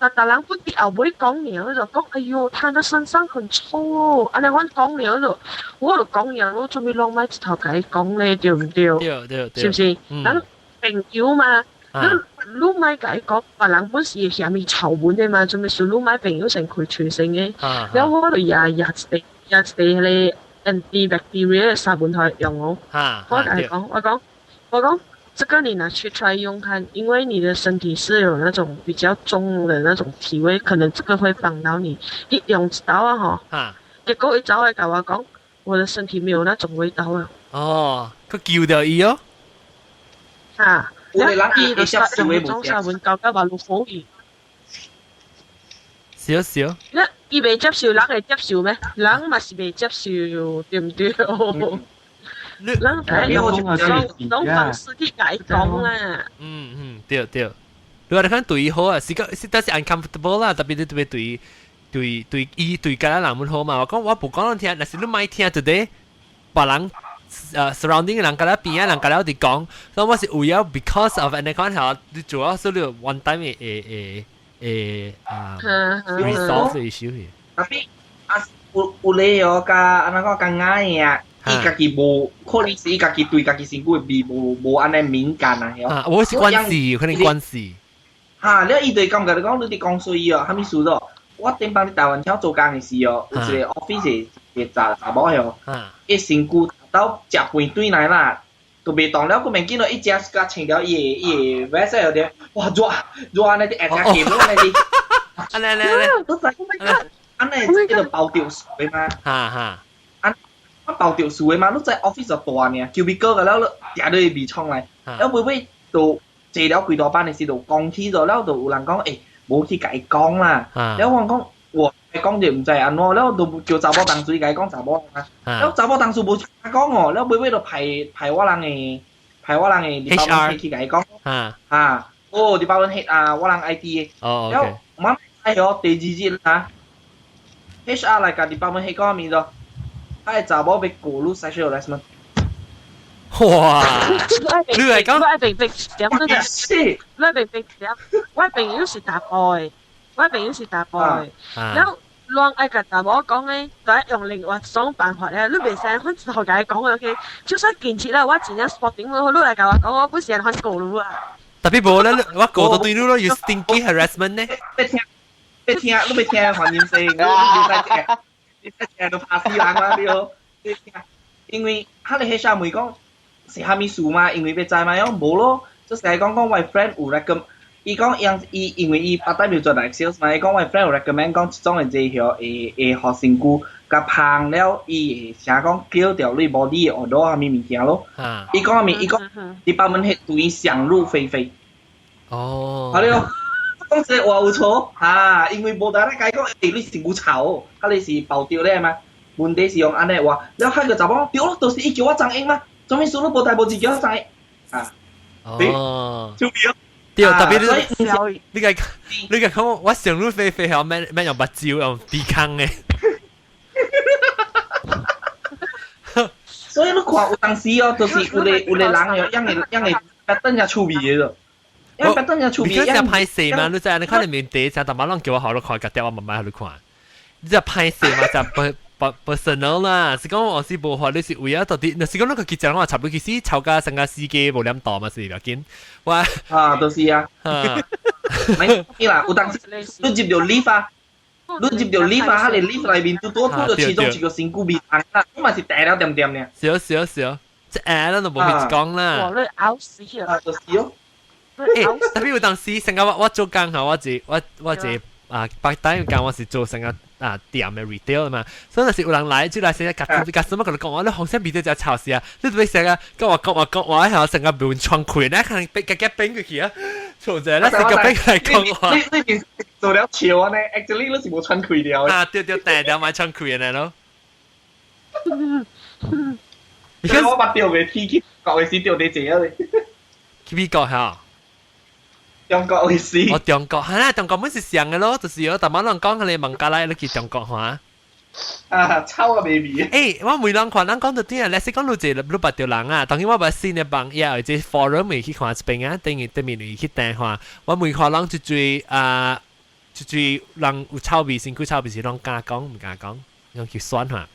逐人本佇後尾講爾，就講哎喲，他的身上很臭哦，按呢阮講爾就，我就講爾，我做咩攏莫一頭共伊講咧，對毋對？對對對。是毋是？咱朋友嘛，你莫共伊講，別人本是會嫌伊臭聞的嘛，做咩事你莫朋友先開喙先的。了我就也也一個也一個彼個 antibacterial 的紗本予伊用哦。我共伊講，我講，我講。這個你拿去 try 用看，因為你的身體是有那種比較重的那種體味，可能這個會幫到你。一用一道啊吼，結果伊走來共我講，我的身體沒有那種味道啊。哦，佢救掉伊哦。啊，伊就用種紗本搞到話落火去。少少。那伊袂接受，人會接受咩？人嘛是袂接受，對毋對？人係用種方式去解講啦。嗯嗯，對對。你話你看對伊好啊，是個是但是 uncomfortable 啦，特別你特別對對對伊對其他人們好嘛。我講我無講你聽，若是你莫聽就得，別人surrounding 的人佮你邊仔人佮你佇講，所以我是為了 because of 按呢款吼，你主要是你 one time 的的的啊 resolve issue。 Tapi 啊有有咧哦，佮按怎講較矮的啊。伊家己無，可能是伊家己對家己身軀的味無無按呢敏感啊，啊，我是關係，可能關係。哈，了伊就感覺你講你佇講水哦，啥物事咯？我頂擺佇台灣廠做工的時哦，有一個 office 的查查某哦，伊身軀到食飯轉來啦，都袂動了，閣免見到伊食甲穿了伊的伊的 vest 有點，哇熱熱按呢佇下只夾按呢佇，按呢按呢按呢，按呢這個包著水嘛，哈哈。包著樹的嘛，你在 office 就大爾，cubicle 個了，你定你味衝來，了尾尾就坐了幾大班的時就講起咗，了就有人講，欸，無去共伊講啦，了我講，我講就毋知按怎，了就叫查某同事共伊講查某啊，了查某同事無講哦，了尾尾就派派我人的派我人的 department 去共伊講，啊，哦，department head 啊，我人 IT 的，了我哎喲，第二日啊，HR 來共 department head 講物咯。他的查某欲告你 sexual harassment。哇！你來講，我朋友點嗰隻？我朋友點？我朋友是查埔的，我朋友是查埔的。然後亂愛共查某講咧，就愛用另外一種辦法咧。你袂使反正頭共伊講 OK，就算近期啦，我真正 sporting 你來共我講，我不是按告你啊。特別無咧，我告到對你咯，有 stinky harassment 呢。欲聽，欲聽，你欲聽環境聲，你袂使聽。你聽都怕死人啊！對，你聽，因為彼个 HR 問講是啥物事嘛？因為欲知嘛？講無咯，就是講講我 friend 有 recommend，伊講伊因為伊捌代表做 direct sales 嘛，伊講我 friend 有 recommend 講這種的這項會會予身軀較芳了，伊會啥講叫掉你 body 的 odour 啥物物件咯。伊講啥物？伊講 department head 對伊想入非非。哦。好了。講這個話有錯哈，因為無當咧解講，欸，你身軀臭，啊你是爆掉咧嘛？問題是用按呢話，了彼個查某對咯，就是伊叫我裝英嘛，做咩事你無代無誌叫我裝英啊？哦，就對，對，特別你你個你個講我想入非非，係咩咩用目睭用鼻孔的。所以你看有當時哦，就是有個有個人哦，養個養個等下趣味的咯。我你講只歹勢嘛？你知你看你面第只，大媽攏叫我好你看，家己我慢慢好你看。你只歹勢嘛？只 personal 啦，是講我是無法，你是為咗到底，若是講你個結賬我插入去死，吵架成個司機無兩度嘛是不要緊。我啊，就是啊，沒啦，有當時你入著 lift 啊，你入著 lift 啊，彼個 lift 內面拄拄拄著其中一個身軀味香啦，你嘛是定了點點爾。少少少，這下咱就無去講啦。哇，你嘔死啊！就是哦。欸，特別有當時，成個我我做工吼，我一我我一啊，白單工我是做成個啊店的 retail 嘛，所以若是有人來就來先，夾夾什麼佮你講，我你紅色味道真臭死啊！你特別成個跟我講我講我喺成個門窗開，你可能被夾夾變過去啊，錯者，咱是個變來講話。你你邊做了笑呢？Actually 你是無窗開了。啊，對對，定定買窗開的咯。我捌掉嘅天去國嘅時掉你這啊！去美國嚇？中國嘅時。哦，中國係啦，中國本是上嘅咯，就是我大馬人講佢哋孟加拉你去中國嚇。啊，臭啊 baby！我每人看人講到啲啊，你識講你這你捌著人啊，當然我捌新的網頁或者 forum 會去看一邊啊，等於對面會去訂看，我每看人就最啊，就最人有臭味，身軀臭味是攏敢講毋敢講，用去選下。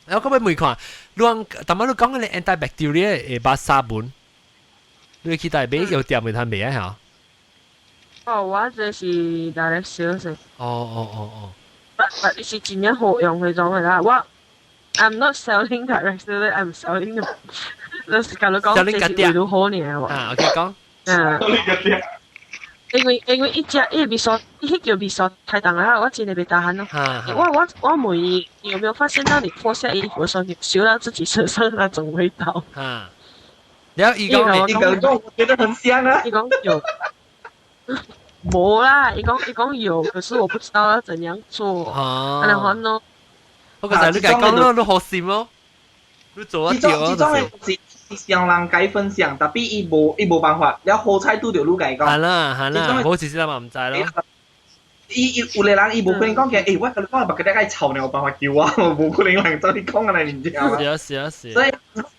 我講欲問看，你講，淡仔你講彼個 antibacterial 的巴沙本，你去台買藥店會通買啊？嚇？哦，我這是 direct sales。哦哦哦哦。 But 你是真正好用彼種的啦，我 I'm not selling direct sales, I'm selling the 就是共你講，這是為你好爾。啊，OK 講。啊。因為伊食伊味素，伊彼叫味素太重啦，我真的袂 tahan 咯。我問伊，你有沒有發現到你脫下衣服的時候，你嗅到自己身上那種味道？啊。然後伊講，伊講，我覺得很香啊。伊講有。無啦，伊講有，可是我不知道要怎樣做。哦。然後呢？我剛才你講咯，你好心咯，你做啊對啊。這種是向人解分享，但係伊無辦法，了好彩拄著你共伊講。係啦係啦，無一時嘛毋知咯。伊有個人伊無可能講起，我共你講，目個愛臭呢，有辦法救我，無可能人走你講按呢物件。是啊是啊是。所以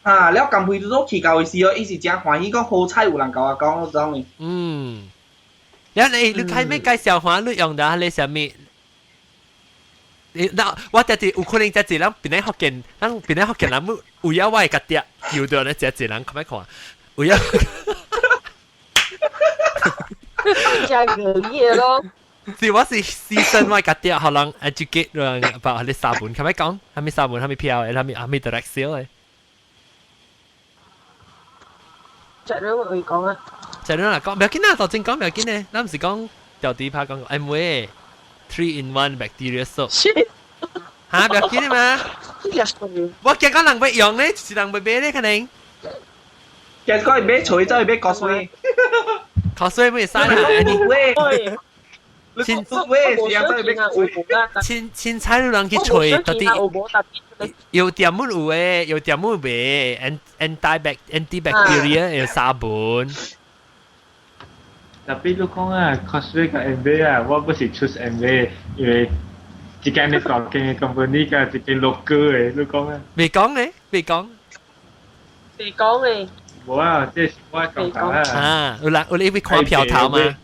啊，了甘佩都去到的時候，伊是誠歡喜講好彩有人共我講，種呢。嗯。了你開咩介紹下你用的彼啥物？你那我這有可能這一人邊咧福建，咱邊咧福建人有影我會家己叫到咧這一人看欲看，有影。真個嘢咯。是我是私信我家己，予人 educate 人 about 彼沙本，看欲講，啥物沙本，啥物票的，啥物啥物 direct sale 的。這你會講啊？這你來講，不要緊啦，頭先講不要緊呢，咱毋是講掉底拍講，M V 3 in 1 bacteria soap。嚇，不要緊嘛。我驚講人欲用咧，就是人欲買咧，可能。其實講伊買厝，走去買高水。高水會使啦，喂。凊凊彩有人去揣，到底藥店本有的，藥店本有賣，antibacterial 的沙本。特別你講啊，Cosway 佮 MV 啊，我不是 choose MV，因為一間的大間的 company 佮一間 local 的，你講啊？未講咧，未講。未講咧。無啊，這是我感覺啊。啊，有人有你會看票頭嗎？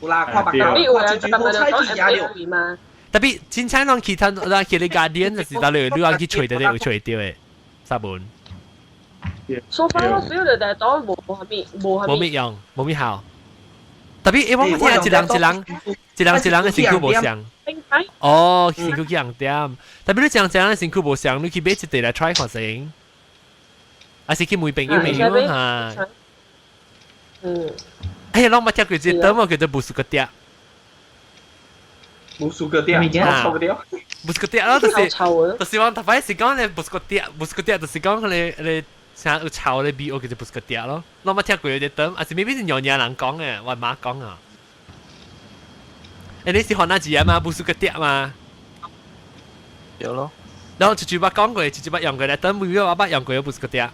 有啦，看目鏡，看好彩去食了嘛。特別凊彩攏其他咱去你 Guardian 就是到你你去揣到你有揣著的沙本。 So far 我 feel 到但係當無啥物，無啥物。無物用，無物效。特別因為我聽一人一人一人一人的身軀無相。哦，身軀去紅點。特別你一人一人的身軀無相，你去買一塊來 try 看先。還是去問朋友朋友嚇。嗯。哎呀，攏捌聽過這個詞叫做無數個點。無數個點，臭個點。無數個點咯，就是就是我頭擺是講咧無數個點，無數個點就是講彼個像有臭的味，我叫做無數個點咯。攏捌聽過這個詞，還是 maybe 是娘娘人講的，我媽講啊。欸，你是番仔字啊嘛？無數個點嘛？對咯。然後一句捌講過，一句捌用過咧，等每個我捌用過無數個點。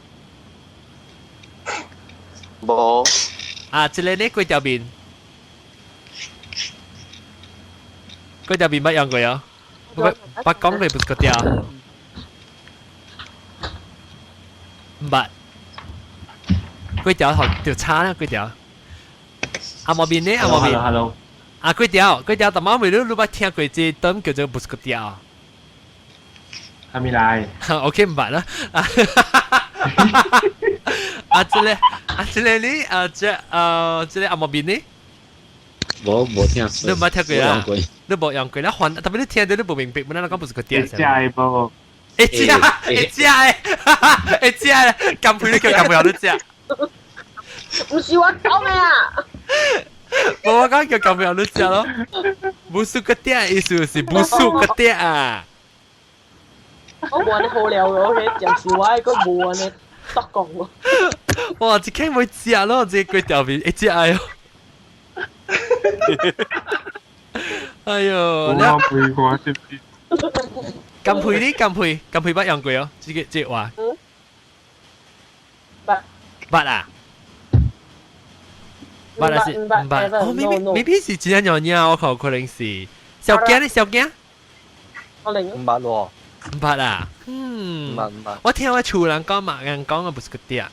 無。啊，這個呢粿條麵，粿條麵捌用過哦，捌捌講過無數個點。毋捌。粿條學就差啦，粿條。阿毛麵呢？阿毛麵。 Hello，Hello。啊，粿條，粿條，淡仔未你捌聽過這頓叫做無數個點？還沒來。 OK，毋捌啦。啊，這個啊，這個呢？啊，這啊，這個阿毛麵呢？無聽。你捌聽過啦？你無用過啦？還特別你聽著你無明白，本來講無數個點。會食的無？會食，會食的，會食的，甘配你叫甘配你食。毋是我講的啊！無我講叫甘配你食咯。無數個點意思是無數個點啊。我無按呢好料的，OK，就是我的，閣無按呢作講喎。哇！這間會食咯，這個粿條麵會食喲。哎喲，我配過是不是？甘配你甘配甘配捌用過哦，這個這個話。捌啊？捌啊是唔捌？哦，maybe maybe 是真正樣，我靠，可能是小驚咧，小驚。唔捌喎。唔捌啊？嗯。唔捌唔捌。我聽我厝人講嘛，人講嘅不是個啲啊。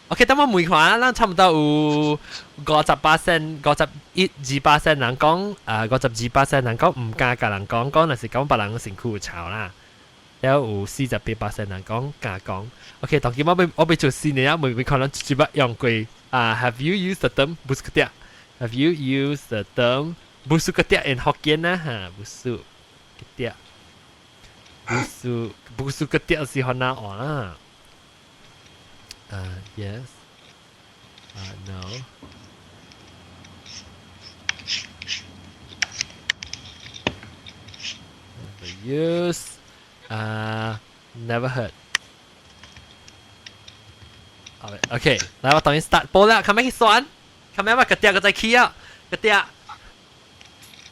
OK，等我問看，咱差不多有58%、51、2%人講，啊，52%人講唔敢共人講，講若是講別人身軀有臭啦。了有48%人講敢講。OK，當今我欲做四年啊，未未可能直接用過啊。Have you used the term 不是個啲？Have you used the term 不是個啲 in Hokkien 啊？哈，不是個啲，不是個啲是河南話啦。Yes. No. Never use. Never heard. OK，來我等於 start 播啦，較尾去選，較尾我個啲個再起啊，個啲，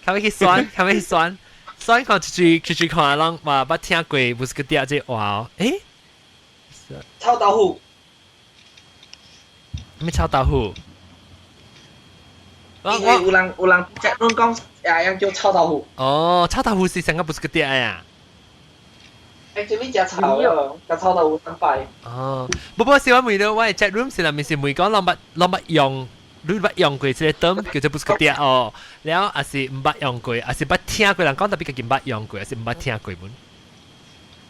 較尾去選，較尾去選，選看出去出去看人話捌聽過，不是個啲這話，誒，臭豆腐。咩臭豆腐？因為有人只攏講啊，樣叫臭豆腐。哦，臭豆腐是成個不是個啲啊？ Actually 食臭咯，食臭豆腐三擺。哦，不過是我問到我 chat room 是內面是問講攏捌用，你捌用過這個 term 叫做不是個啲哦，了還是毋捌用過，還是捌聽過人講，特別家己毋捌用過，還是毋捌聽過本？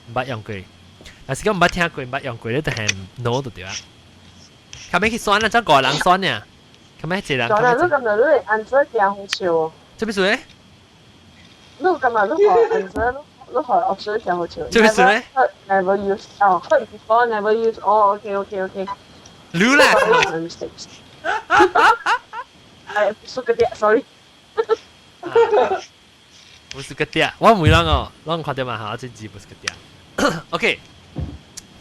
毋捌用過，若是講毋捌聽過，毋捌用過，你就係 no 就對啊。較尾去選啦，怎五人選呢？較尾一個人。選啦，你今日你會 answer 聽好笑哦。做咩事咧？你今日你學 answer，你學 option 聽好笑。做咩事咧？Never use，哦，heard before never use，哦，OK OK OK。你啦。哎，不是個啲，sorry。不是個啲，我唔會啷哦，啷看到嘛嚇，這字不是個啲。OK。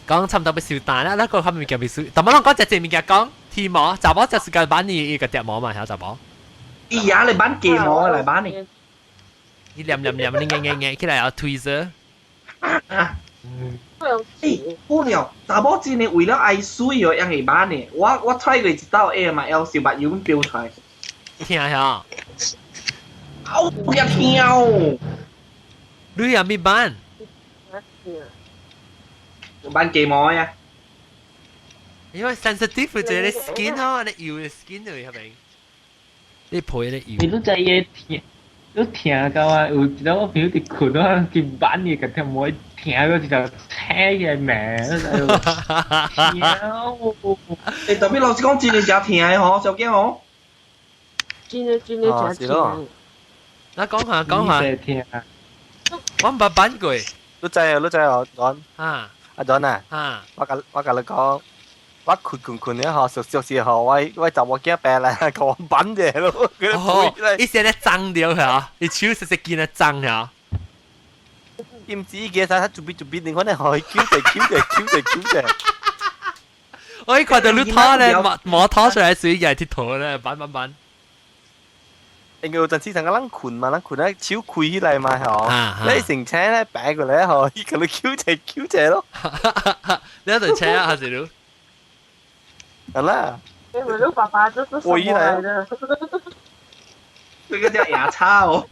講差唔多欲收單啦，那個較物件未收，但係我講隻隻物件講剃毛，查某就是個挽你一個睫毛嘛，曉查某。伊也來挽雞毛來挽你。你念念念，你硬硬硬起來要推着。啊！欸，好了，查某真的為了愛媠哦，樣會挽呢。我 try 過一道下嘛，會小目油飆出來。聽下。好呀，聽哦。你也未挽？挽雞毛呀。因為 sensitive 就係 skin 哦，你油的 skin 嚟係咪？你皮咧油。你都知嘢聽，都聽到啊！有一個我朋友佇睏啊，去挽伊個聽無聽到一條青嘅名，聽。欸，特別老實講，真的誠疼的吼，小囝吼。真的真的誠疼。那講下講下。我毋捌挽過。你知啊？你知啊？John。啊。阿 John 啊。啊。我共你講。我睏睏睏咧吼，熟熟時候，我查某囝病來，共我挽者咯。哦，伊現在髒掉嚇，伊手實實見得髒嚇。伊毋知伊個啥，準備準備，你可能互伊揪者揪者揪者揪者。我一看到你拖咧，毛拖出來水，又係鐵拖咧，挽挽挽。因為有陣時成個人睏嘛，人睏咧手開起來嘛，吼，你成車咧擺過來吼，伊共你揪者揪者咯。你喺度車啊，還是你？好啦，欸，我的爸爸這是什麼來的？這個叫牙叉哦。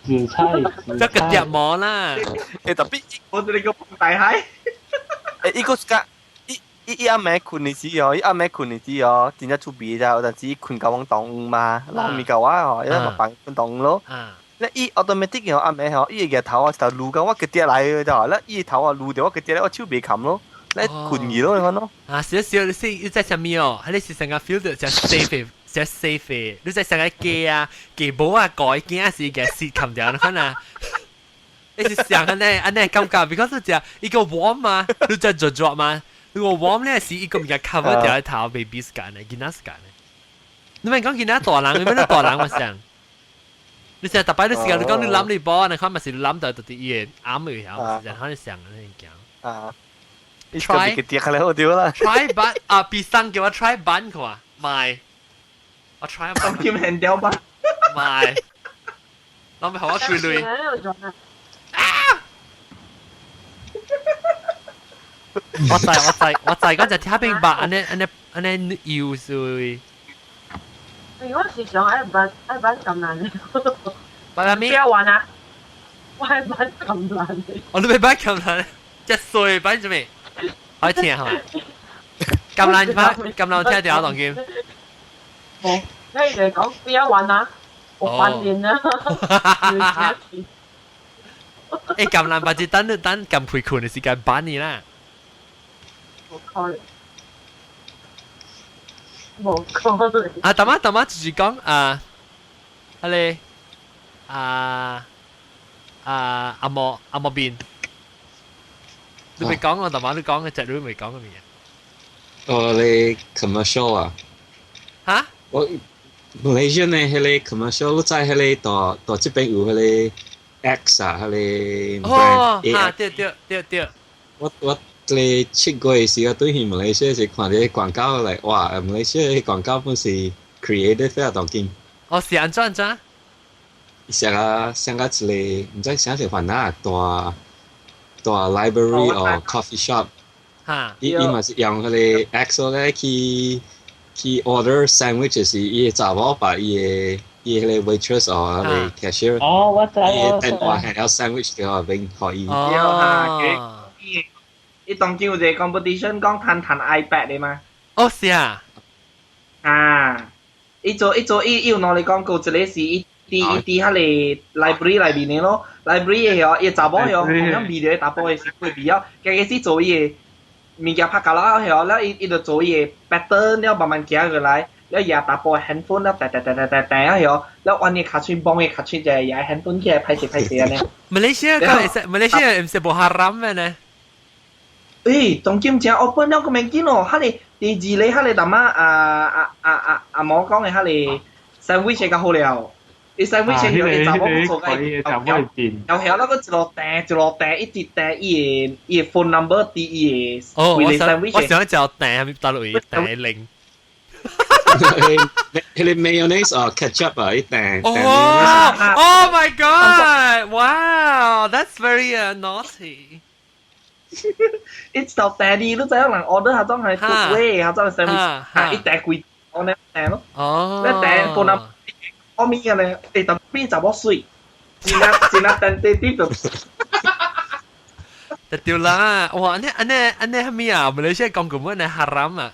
紫菜，這個睫毛啦。欸，特別我這個大海。欸，伊個是講，伊伊伊暗暝睏的時哦，伊暗暝睏的時哦，真正出味咋，有陣時睏到往當午嘛，老咪教我吼，伊嘛放睏當午咯。咧伊 automatic 哦，暗暝吼，伊會個頭啊，就擼到我腳底來個咋，咧伊頭啊擼到我腳底咧，我手袂冚咯。咧睏去咯，你看咯。啊，少少你是你在啥物哦？你是成個 feel 到真 safe，真 safe。你在成個雞啊，雞母啊，改驚是個死冚掉，你看啊。你是想按呢按呢感覺，because 就一個 warm 嘛，你在做做嘛。如果 warm 咧是一個物件 cover 掉頭 baby 時間的，囡仔時間的。你咪講囡仔大人，你咪大人嘛想。你成日特擺你時間，你講你攬你波，你看嘛是攬到到底伊個啱嘅曉，是然後你想你講。啊。 try try 版啊，比生叫我 try 版看，買，我 try 版。咁劍掉版。買，諗咪好我攰累。啊！我知我知我知，嗰隻聽明白，按呢按呢按呢要水。我是想愛玩愛玩咁難嘅。玩咩？不要玩啊！我係玩咁難嘅。我都未玩咁難，一歲玩做咩？開聽嚇。咁難玩，咁難聽條當劍。冇，你哋講不要玩啊！我翻臉啦。誒，咁難，或者等等撳賠款嘅時間版你啦。冇可能。冇可能。啊，大媽大媽就是講啊，阿你啊啊阿莫阿莫邊，你未講我大媽都講嘅，隻女未講嘅咩？哦，你 commercial 啊？嚇？我 Malaysia 呢，彼个 commercial 在彼个大大這邊有彼个 X 啊，彼个哦，嚇，對對對對。我你7月時，我對去馬來西亞是看啲廣告嚟，哇！馬來西亞廣告本是 creative 啊，當今。哦，是按怎按怎？寫個寫個一個，毋知寫是番哪大大 library 或 coffee shop。嚇！伊伊嘛是用彼个 X 咧去 order sandwich 時，伊個查某把伊个伊彼个 waitress 或彼个 cashier。哦，我知伊個電話係了 sandwich 對後邊予伊。哦。伊當今有一個 competition 講彈彈 iPad 的嘛？哦，是啊。啊！伊做伊做伊伊有兩個廣告，一個是伊佇伊佇彼个 library 內面的咯，library 的哦，伊查某哦，同樣味著查甫的是會味哦，家己是做伊的物件拍交了後，了伊伊就做伊的 pattern 了慢慢行過來，了伊查甫的 handphone 了彈彈彈彈彈彈啊後，了按伊跤喙摸伊跤喙就伊 handphone 起來歹勢歹勢按呢。馬來西亞個馬來西亞毋是無 haram 的呢？誒，當今真 open 了個免緊哦，彼个第二个彼个淡仔啊啊啊啊阿毛講的彼个 sandwich 較好了，伊 sandwich 伊查某做個又曉那個一路訂一路訂，一直訂伊的伊的 phone number 佇伊的哦，我想我想就訂大陸伊訂零。彼个 mayonnaise 哦，ketchup 啊，伊訂。哦，Oh my God! Wow, that's very naughty. 伊就訂你，你知影人 order 下種係 food 下種 sandwich，嚇伊訂幾我呢訂咯。哦。你訂 phone number 我咪嘅咧，欸特別查某媠，真啊真啊等啲啲就。就對啦，哇！按呢按呢按呢係咩啊？馬來西亞講咁樣 haram 啊！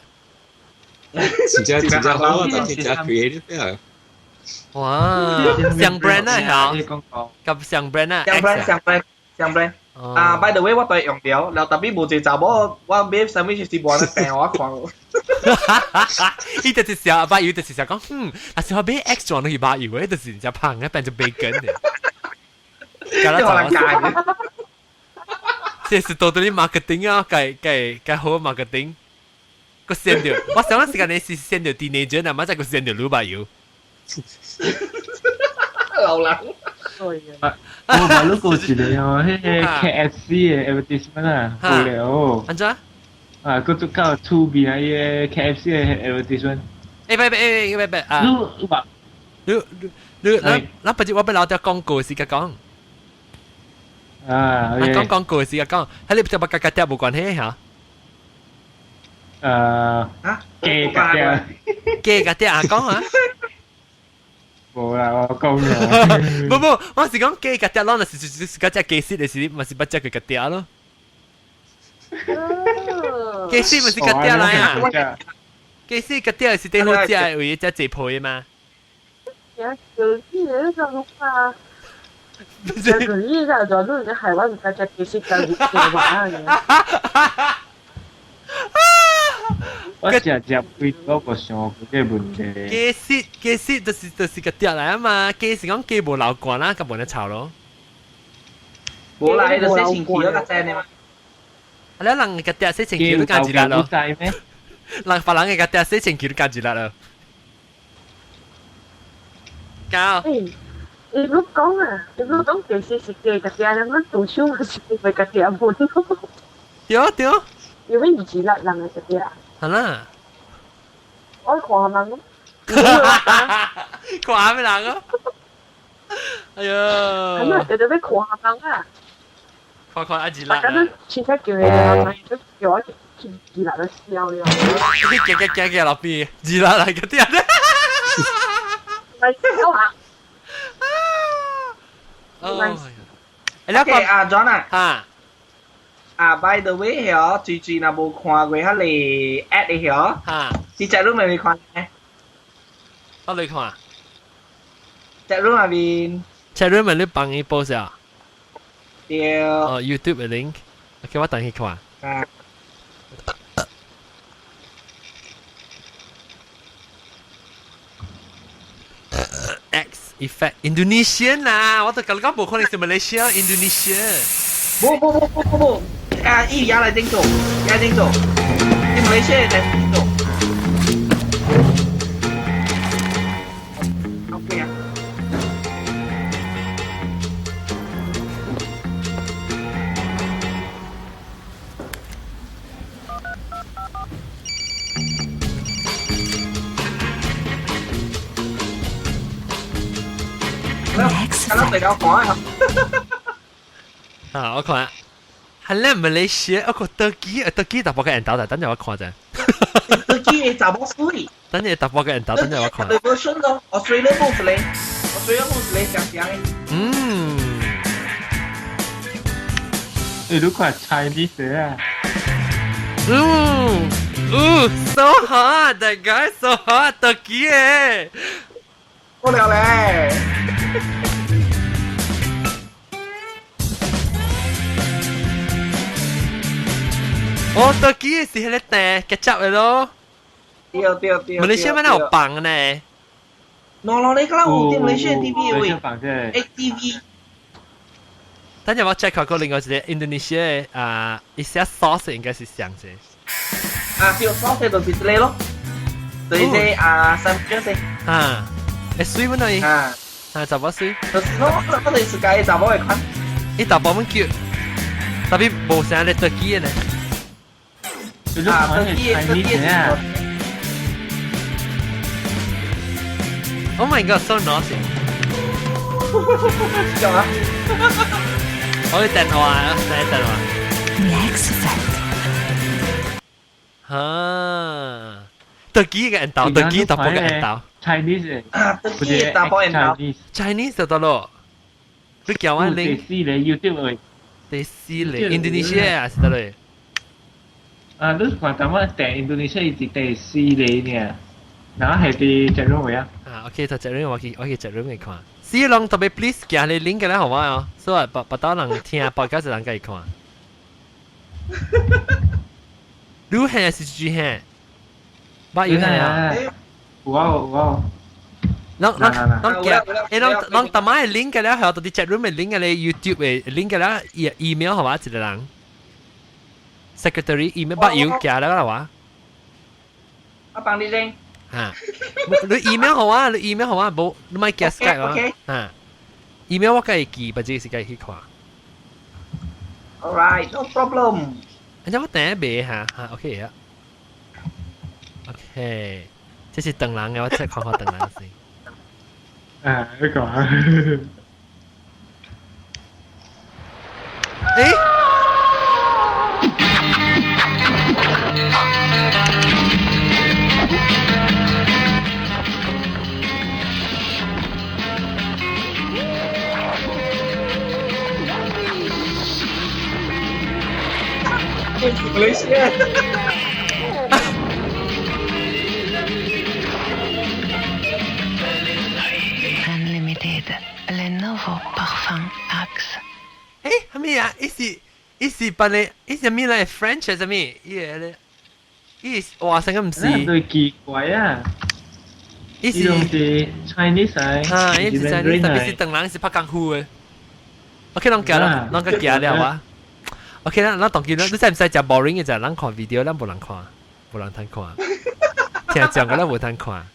真正真正好啊，真正 creative 啊！哇！上 brand 啊，嚇，及上 brand 啊，上 brand 上 brand 上 brand。啊，by the way，我對用掉，然後特別無一個查某，我買 sandwich 是無人訂我看。伊就是小把油，就是想講，嗯，但是我買 X 裝都是把油，就是人家胖嘅變做 bacon 嘅。搞到人家。這是到底 marketing 啊，計計計好 marketing。個 send 掉，我上一時間你是 send 掉 teenager，那麼再個 send 掉女朋友。流人。我買咗個一個哦，彼個 KFC 的 advertisement 啊，無聊。按怎？啊，閣足夠趣味啊！彼个 KFC 的 advertisement。欸，別別欸，別別啊！你話你你咱咱不是我欲留條廣告時間講。啊，講廣告時間講，彼個就捌佮佮條無關係嚇。啊？雞佮條。雞佮條啊，講啊！無啦，我講了。無無，我是講雞佮條，攏是是是佮隻雞絲的是，嘛是捌食過佮條咯。雞絲嘛是佮條來啊！雞絲佮條是最好食的，為食濟皮的嘛。有啲嘢就碌啊！有啲就就都係揾唔夠隻雞絲夠熱玩嘅。我食食幾多個想過這個問題。雞絲雞絲就是就是個條來啊嘛，雞是講雞無流汗啦，佮無得臭咯。無啦，伊就洗身軀咯，較正的嘛。啊，你人個條洗身軀都乾一粒咯。人別人個條洗身軀都乾一粒咯。搞。你講啊，你講雞絲是雞個條，你杜手嘛是雞個條本。對對。因為唔是粒人嘅條。好啦。我看人咯。看咩人咯？哎呀！係咪？你哋欲看人啊？看看阿吉拉。我覺得凊彩叫佢就叫我去吉拉就笑了。你行行行行落邊，吉拉來個點？嚟笑啊！哦，你講阿 John 啊，嚇。啊，by the way 嗬，最最若無看過彼個 ad 的嗬，嚇，你隻 room 咪看呢？我你看。隻 room 入面。隻 room 咪你幫伊報下。對。哦，YouTube 的 link，OK，我等去看。啊。 X effect Indonesian 啦，我都感覺無可能是 Malaysia Indonesia。無無無無無無，啊，伊也來頂做，也頂做，你馬來西亞來頂做。OK 啊。咁比較看啊！啊，我看，係咧馬來西亞，我個德基，德基大波嘅人打，等陣我看啫。德基嘅查某水。等陣大波嘅人打，等陣我看。對 version 咯，Australia 冇是咧，Australia 冇是咧，講講嘅。嗯。你都看 Chinese 啊？嗯，嗯，so hot，that guy so hot，德基嘅。過了咧。哦，德基是迄個蛋結汁的咯。對對對。馬來西亞哪有放呢？喏喏，你講有啲馬來西亞 TV 喂，ATV。等陣我 check 過另外一個 Indonesia 啊，一些 sauce 應該是上者。啊，對，sauce 就是這個咯，就是這啊，三角色。啊，會水唔呢？啊，啊，查某水。就是我，我就是介查某的款。伊查某們叫，特別無啥咧德基的呢。啊，德基德基啊！Oh my god, so naughty！幹嘛？我電話啊，咩電話？Relax effect。啊，德基嘅人豆，德基大波嘅人豆。 Chinese 啊，德基大波人豆。 Chinese 就得咯。你叫我第四咧，YouTube 位。第四咧，Indonesia 啊，是得嘞。啊，你看淡仔訂 Indonesia 是第四個呢，然後係佇這種位啊。啊，OK，就這種我去這種去看。四龍特別 please 寄你 link 嘅咧，好嘛哦，所以別別到人聽，別家一人家己看。你係是住係？捌有係啊？有啊有啊。攏攏攏寄，誒攏攏淡仔嘅 link 嘅咧，係到啲 chat room 嘅 link 嘅咧，YouTube 嘅 link 嘅咧，email 好嘛，一個人。secretary email 捌有寄了啦哇？我幫你拎。嚇！你 email 好啊，你 email 好啊，無你咪寄 Skype 啊。嚇！email 我家己記，不只是家己去看。 All right, no problem。人家我等下賣嚇嚇，OK 啊。OK，這是等人嘅，我再看看等人先。啊，你講。誒？ Malaysia. Unlimited, le nouveau parfum Axe. 誒，係咩啊？伊是伊是扮你，伊是咩嚟？French 係咩？伊個咧，伊哇，成個唔是。對奇怪啊！伊是 Chinese 嚟。啊，伊是 Chinese，特別是唐人是拍功夫嘅。OK，攏行啦，攏個行了啊。OK 啦，咱當見啦，你使唔使食 boring 嘅就？咱看 video，咱無人看，無人通看。聽講個咱無通看。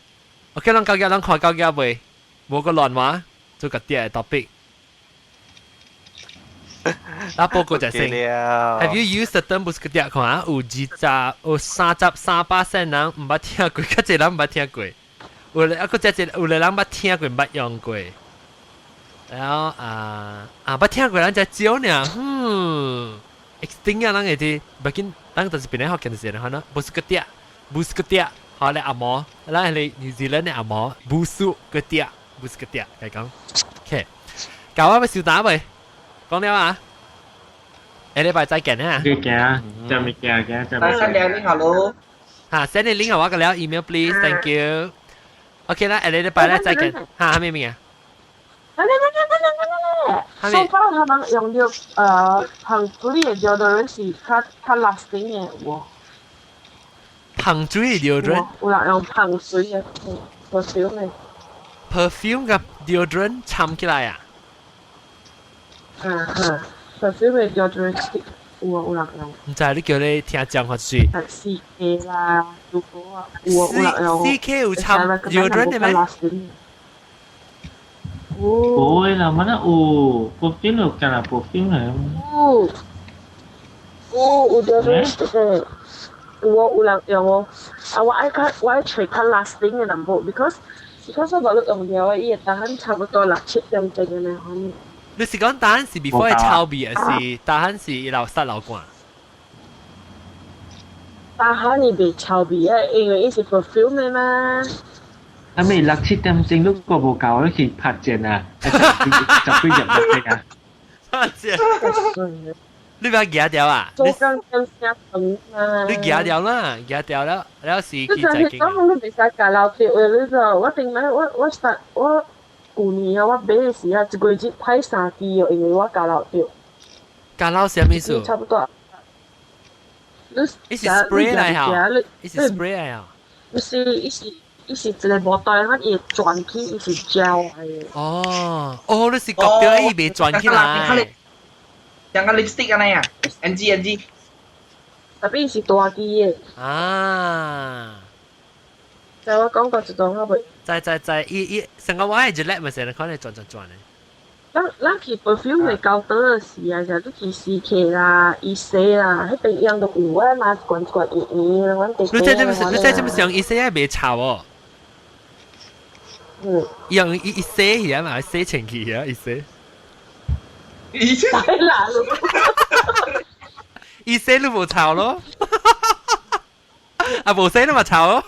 OK，咱到遮，咱看到遮未？無個亂話，做個啲 topic。啊，報告就先。Have you used the term 不是個啲看啊？有20，有33%人毋捌聽過，較濟人毋捌聽過。有咧，啊，閣較濟有咧人捌聽過，毋捌用過。然後啊啊，捌聽過人只招呢，嗯，extinct 啊，人會啲，不緊，咱就是邊個學見就是可能，不是個嗲，不是個嗲，好咧阿毛，咱係 New Zealand 的阿毛，不是個嗲，不是個嗲，嚟講，OK，搞我咪小打未？講了啊，下禮拜再見啊！嘅嘅，就咪嘅嘅，就咪。 send 你 link 好咯。嚇，send 你 link 我個了 email please，thank you。OK 啦，下禮拜咧再見。嚇，咩名啊？嚟嚟嚟嚟嚟嚟嚟！So far 他們用到香水的 deodorant 是較較 lasting 的喎。香水 deodorant？有人用香水的 perfume 的。 perfume 嘅 deodorant 摻起來啊？嗯嗯，perfume 的 deodorant stick 有啊，有人用。唔知你叫你聽講法水。係 CK 啦，如果啊，有啊，有人用。 CK 有摻 deodorant 的咩？冇會啦，mana 有 perfume 有干啦 perfume 嚟。有，有有 deodorant stick 的，有有人用哦。啊，我愛較我愛揣較 lasting 的淡薄，because 我覺得用了伊會當差不多六七點鐘的呢款。你是講單是 before 臭味，還是單是伊流濕流汗？單下你袂臭味啊，因為伊是 perfume 的嘛。啊咪六七點鐘都過無夠，你去拍戰啊！十幾入落去啊！拍戰。你不要夾掉啊！做工點聲長啊！你夾掉啦，夾掉了，了是去再見。你講你袂使加老票的，你知道？我頂擺我我實我舊年啊，我買的時啊，一個月只派三支哦，因為我加老票。加老啥物事？差不多。伊是 spray 來哈？伊是 spray 來啊？不是，伊是伊是一個無袋，咱伊會轉起，伊是膠的。哦，哦，你是覺得伊袂轉起來？像個 lipstick 咁樣啊，NG NG。特別是大支的。啊！就我講過一段我袂。在在在，伊伊成個我係一叻咪成日看你轉轉轉的。咱咱去 perfume 的高檔的時啊，就你去 CK 啦、伊西啦，彼邊樣都有啊嘛，罐罐圓圓的，阮地。你這這你這這麼想，伊西也袂臭哦。嗯。用伊伊洗起來嘛，洗清氣啊，伊洗。伊洗。啦！伊洗都無臭咯。啊，無洗都嘛臭咯。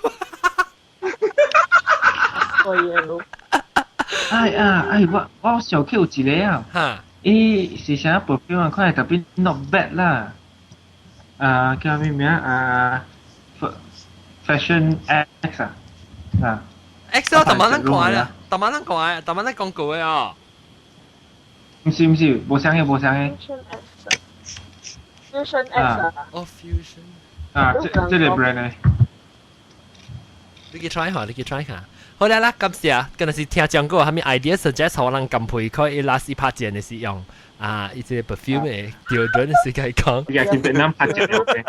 可以咯。哎啊哎，我我小 Q 有一個啊，伊是啥 perfume 啊？看特別 not bad 啦。啊，叫咩名啊？Fashion X 啊，啊。 X 我逐晚咱看啊，逐晚咱看，逐晚咱廣告的哦。毋是毋是，無相嘅無相嘅。 Fusion X 啊。哦，Fusion。啊，這這個 brand 咧。你去 try 下，你去 try 下。好啦啦，感謝，今日是聽講過，啥物 idea suggest 我人咁配，可以 last 一拍戰的是用啊，伊這個 perfume 的 deodorant 是該講。而家去越南拍戰嘅，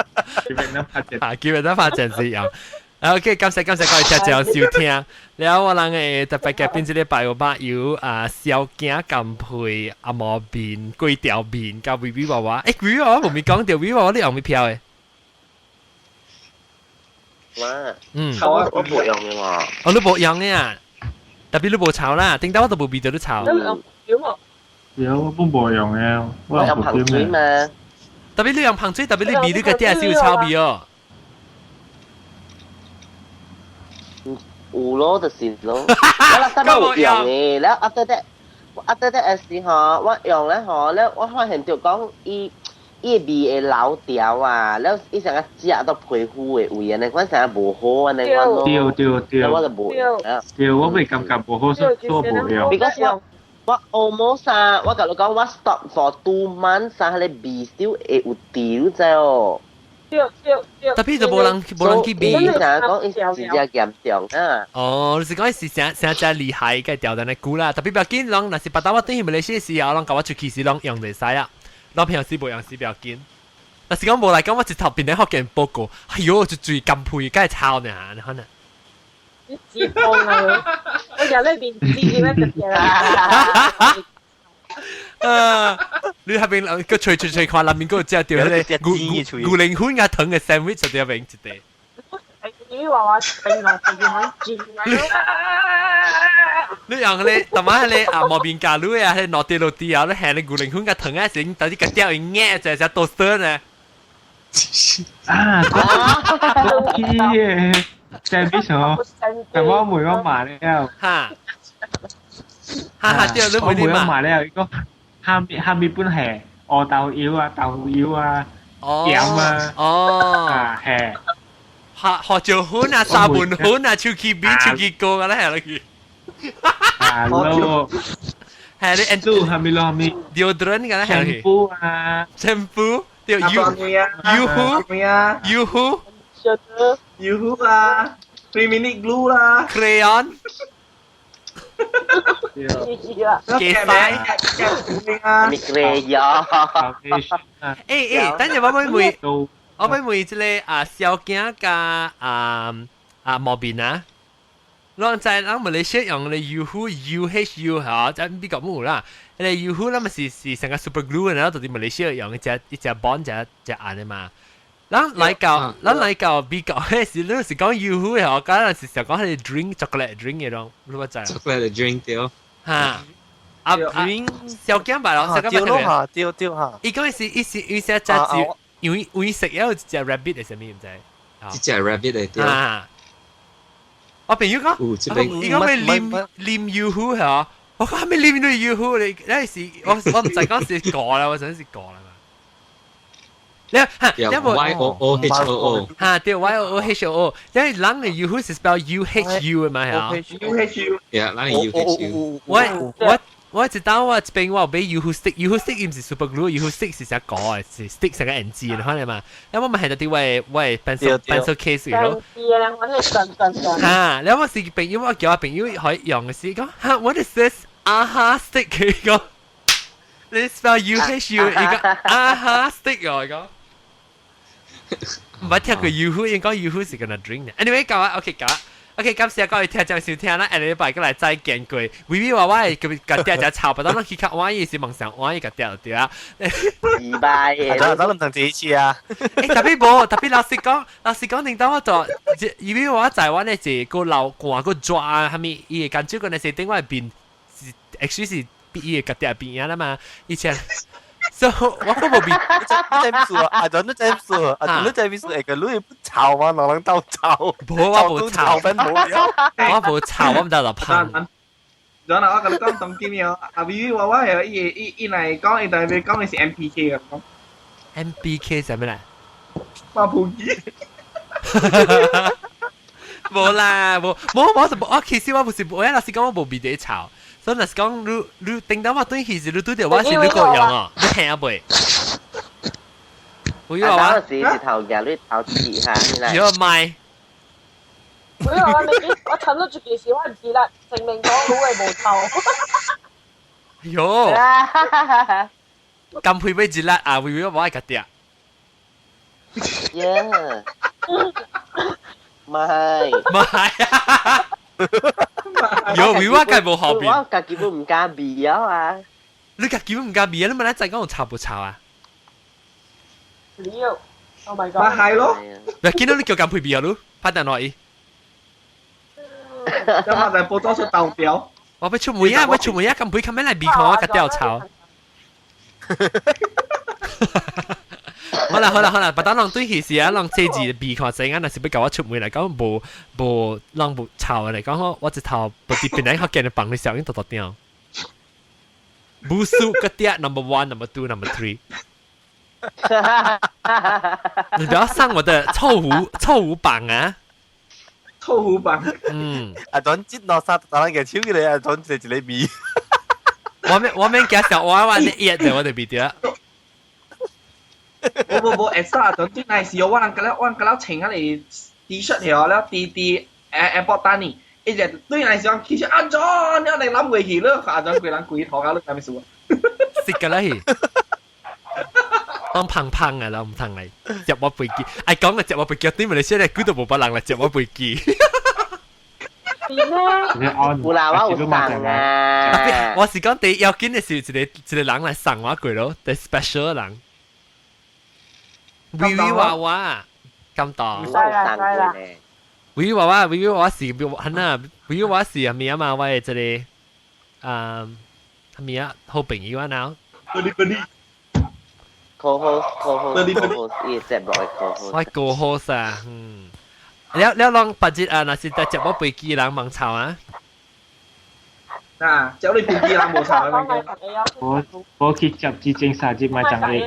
去越南拍戰。啊，去越南拍戰是用。OK，感謝感謝各位聽眾收聽。了我人會特別嘉賓這禮拜有捌有啊，小驚甘配阿毛面、粿條麵佮微微娃娃。欸，微微娃娃無咪講著，微微娃娃你用咪票的？哇，嗯，我我無用的喎。哦，你無用的啊？特別你無臭啦，頂到我都無味道你臭。有我本無用的，我用香水嘛。特別你用香水，特別你味你個底是有臭味哦。有咯，就是咯。我那時有用的，了 after that，after that 時吼，我用咧吼，了我發現著講伊伊的味會老掉啊，了伊成個食到皮膚的味，按呢款成個無好按呢款咯。對對對。我就無用。對，我袂感覺無好，所以我無用。 Because 我我 almost 啊，我共你講，我 stop for 2 months 啊，彼个味 still 會有掉，你知哦？對對對。特別就無人無人去味。伊成講伊真正嚴重啊！哦，你是講伊是誠誠正厲害，個調單的久啦。特別不要緊，攏若是別兜我轉去馬來西亞時候，攏共我出去時攏用就會使啊。攏平時無用時不要緊。若是講無來講，我一頭變咧福建報告，哎喲，就最甘配，該臭呢，你看呢？你自放啊！我入呢邊知咩特別啦？啊！你那邊個吹吹吹看，那邊個食著彼個牛牛牛奶粉佮糖的 sandwich 就佇遐邊一塊。微娃娃冰落去可以轉。你用咧，同埋咧啊，毛邊架路啊，係落地落地啊，你行你牛靈粉個糖啊，先到底個掉一壓就係多少呢？啊，嗰啲嘅，就係邊什麼？係我妹我買了。哈，哈哈，對，你妹你買了，伊個下面下面本係鵝豆油啊、豆油啊、鹽啊，哦，啊係。學學椒粉啊、沙門粉啊、手機邊、手機膏啊，咧係落去。啊咯，係你做係咪咯？咪 deodorant 嘅咧係 shampoo 啊，shampoo 對，U Uhu Uhu Uhu 啊，3 minute glue 啦，crayon，幾快？咪 crayon。誒誒，等陣我妹妹，我妹妹這個啊小鏡加啊啊毛邊啊。咱在咱馬來西亞用的 Uhu U H U 嚇，在美國冇啦。那個 Uhu 咱咪是是成個 super glue，然後到佇馬來西亞用一隻一隻 bond 一隻按的嘛。咱來到咱來到美國，彼時你是講 Uhu 的，敢若是想講彼个 drink chocolate drink 的咯，你捌知？chocolate drink 對。哈。啊 drink 小鏡吧咯，小鏡吧咯。對對哈。伊講是伊是伊是隻字，因為為食有一隻 rabbit 的啥物毋知？一隻 rabbit 的對。我朋友講，伊講欲啉啉 Yoo-hoo 嚇，我講咩啉到 Yoo-hoo 你，那是我我毋知講是過啦，我想是過啦嘛。你嚇，你無 Y O O H O O 嚇，對 Y O O H O O，因為人的 Yoo-hoo 是 spell U H U 的嘛嚇，U H U， yeah，咱的 U H U。我我我一當我一邊我有買 Yoo-hoo stick，Yoo-hoo stick 伊毋是 super glue，Yoo-hoo stick 是啥膏的，是 stick 成個 N G 的，看嘛。因為我嘛係佇我我 pencil pencil case 咯。嚇！你我是朋友，我叫我朋友可以用的時講嚇，what is this？啊哈 stick 佢講，你 spell U H U，伊講啊哈 stick 哦，伊講。毋捌聽過 Yoo-hoo，應該 Yoo-hoo 是個 drink 的。Anyway，講啊，OK，講。OK，感謝各位聽眾收聽啦，下禮拜過來再見過。微微娃娃會共嗲只臭，不當咱去較晚伊是夢想晚伊共嗲對啊。二拜嘅，咱唔同這一次啊。欸，特別無，特別老實講，老實講，頂當我做，因為我在阮的一個流汗個熱啊，啥物，伊會感覺過那是頂我面是，actually 是比伊會共嗲邊仔啦嘛，以前。所以我閣無變，你知唔知啊？阿陣你知唔知？阿陣你知唔知？會個你不臭嗎？哪能鬥臭？無，我無臭，我無臭，我毋知就芳。然後我共你講當今哦，阿微微娃娃係伊伊伊來講，伊特別講的是 MPK 啊。 MPK 啥物來？馬普基。無啦，無無無是無，我其實我不是，我老實講我無味得臭。所以若是講你你頂當我轉去時，你拄著我是你個用哦，你聽未？有啊，是一頭夾你頭切下你來。有賣。沒有啊，你我趁咗這件事，我唔知啦，證明講好係無臭。喲，咁配俾一粒啊，微微我愛共嗲。耶！唔係。唔係啊！有微我梗無後邊。我家己本毋敢味啊！你家己本毋敢味啊？你問咱知講有臭無臭啊？了，Oh my god！咪係咯。唔見到你叫咁配味啊？你拍電話伊。咁我就報咗出豆表。我欲出門啊！欲出門啊！咁配，咁樣來味看我共吊臭。好啦好啦好啦，別當人對起時啊，人這字味看成啊，若是欲共我出門來講，無無人無臭來講，我我一頭不佇邊來福建的房的小英獨獨掉。無數個點 number one number two number three。你不要上我的臭狐臭狐榜啊！臭狐榜。嗯。阿陣接落殺，打人嘅超起嚟，阿陣一個味。我免我免驚小我我你一就我就變掉。無無無，會使啊！當陣那時我人佮了，我人佮了穿啊個 T 恤條了，佇佇 airport 等你，一直對那時講其實阿莊，你嚟諗過去咯，阿莊規人規頭家你啥物事啊？識㗎啦，當胖胖啊，啦毋通來接我飛機，愛講個接我飛機，對馬來西亞幾都無別人來接我飛機。有啦，我有送啊！我是講第要緊的是一個一個人來送我過咯，第 special 人。微微娃娃，咁多。唔使啦，唔使啦。維娃娃，維娃娃是係呐，維娃娃是係咩啊嘛？我係這個啊，係咩啊？好朋友啊，嗱。 Co-host co-host co-host 伊節目的 co-host。我 co-host 啊，嗯。了了，攏別日啊，若是在節目飛機人盲吵啊。啊，接你飛機人無吵啊！我我去接之前三日買張你。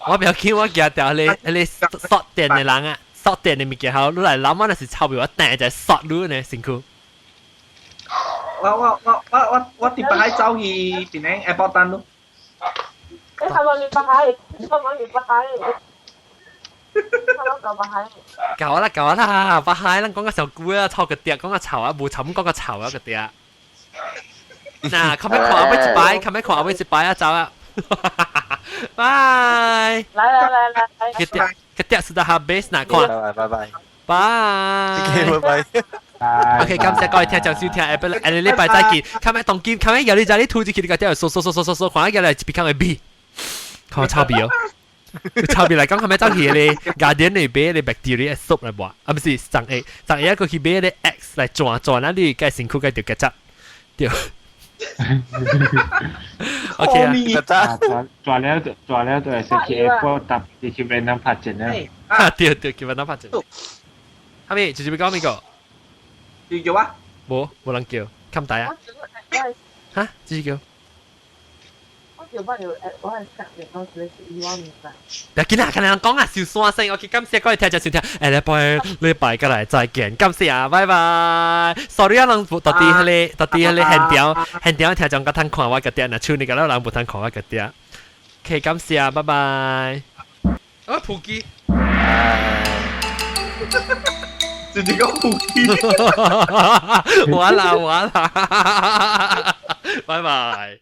我不要緊，我驚掉你你索電的人啊，索電的物件好，你來諗我若是臭味，我掟就索你呢身軀。我我我我我我第擺走去邊個 airport 等咯。你係咪你擺？你係咪你擺？夠啦夠啦，把海咱講個小久啊，臭個嗲，講個臭啊，無臭講個臭啊個嗲。嗱，後尾看後尾一擺，後尾看後尾一擺啊，走啊。拜。來來來來。個嗲個嗲是得下 base 嗱，看。拜拜拜拜。拜。拜拜。 OK，感謝各位聽眾收聽，下個禮拜再見。後尾當今，後尾有你在你吐出去，你個嗲嗖嗖嗖嗖嗖嗖，看下來一邊看會比，看臭味哦。臭味來講，係咪走去咧？garden 裏邊咧 bacteria 縮來無？啊，不是，上下上下一個去買咧 X 來轉轉，那你該身軀該就結紮。對。OK 啊。轉了就轉了，就係食去 airport 搭去越南拍針啊。啊，對對，去越南拍針。哈咪，直接講邊個？叫啊？無，無人叫，冚大啊？哈，繼續叫。我我係隔離，我只是以我明白。嗱，見啦，看人講啊，小山聲，我感謝各位聽眾收聽，下禮拜禮拜過來再見，感謝啊，拜拜。Sorry 啊，人到底迄個，到底迄個現場，現場聽眾較通看我個點，若手你個老人無通看我個點。OK，感謝啊，拜拜。啊，普基。直接講普基。完啦完啦，拜拜。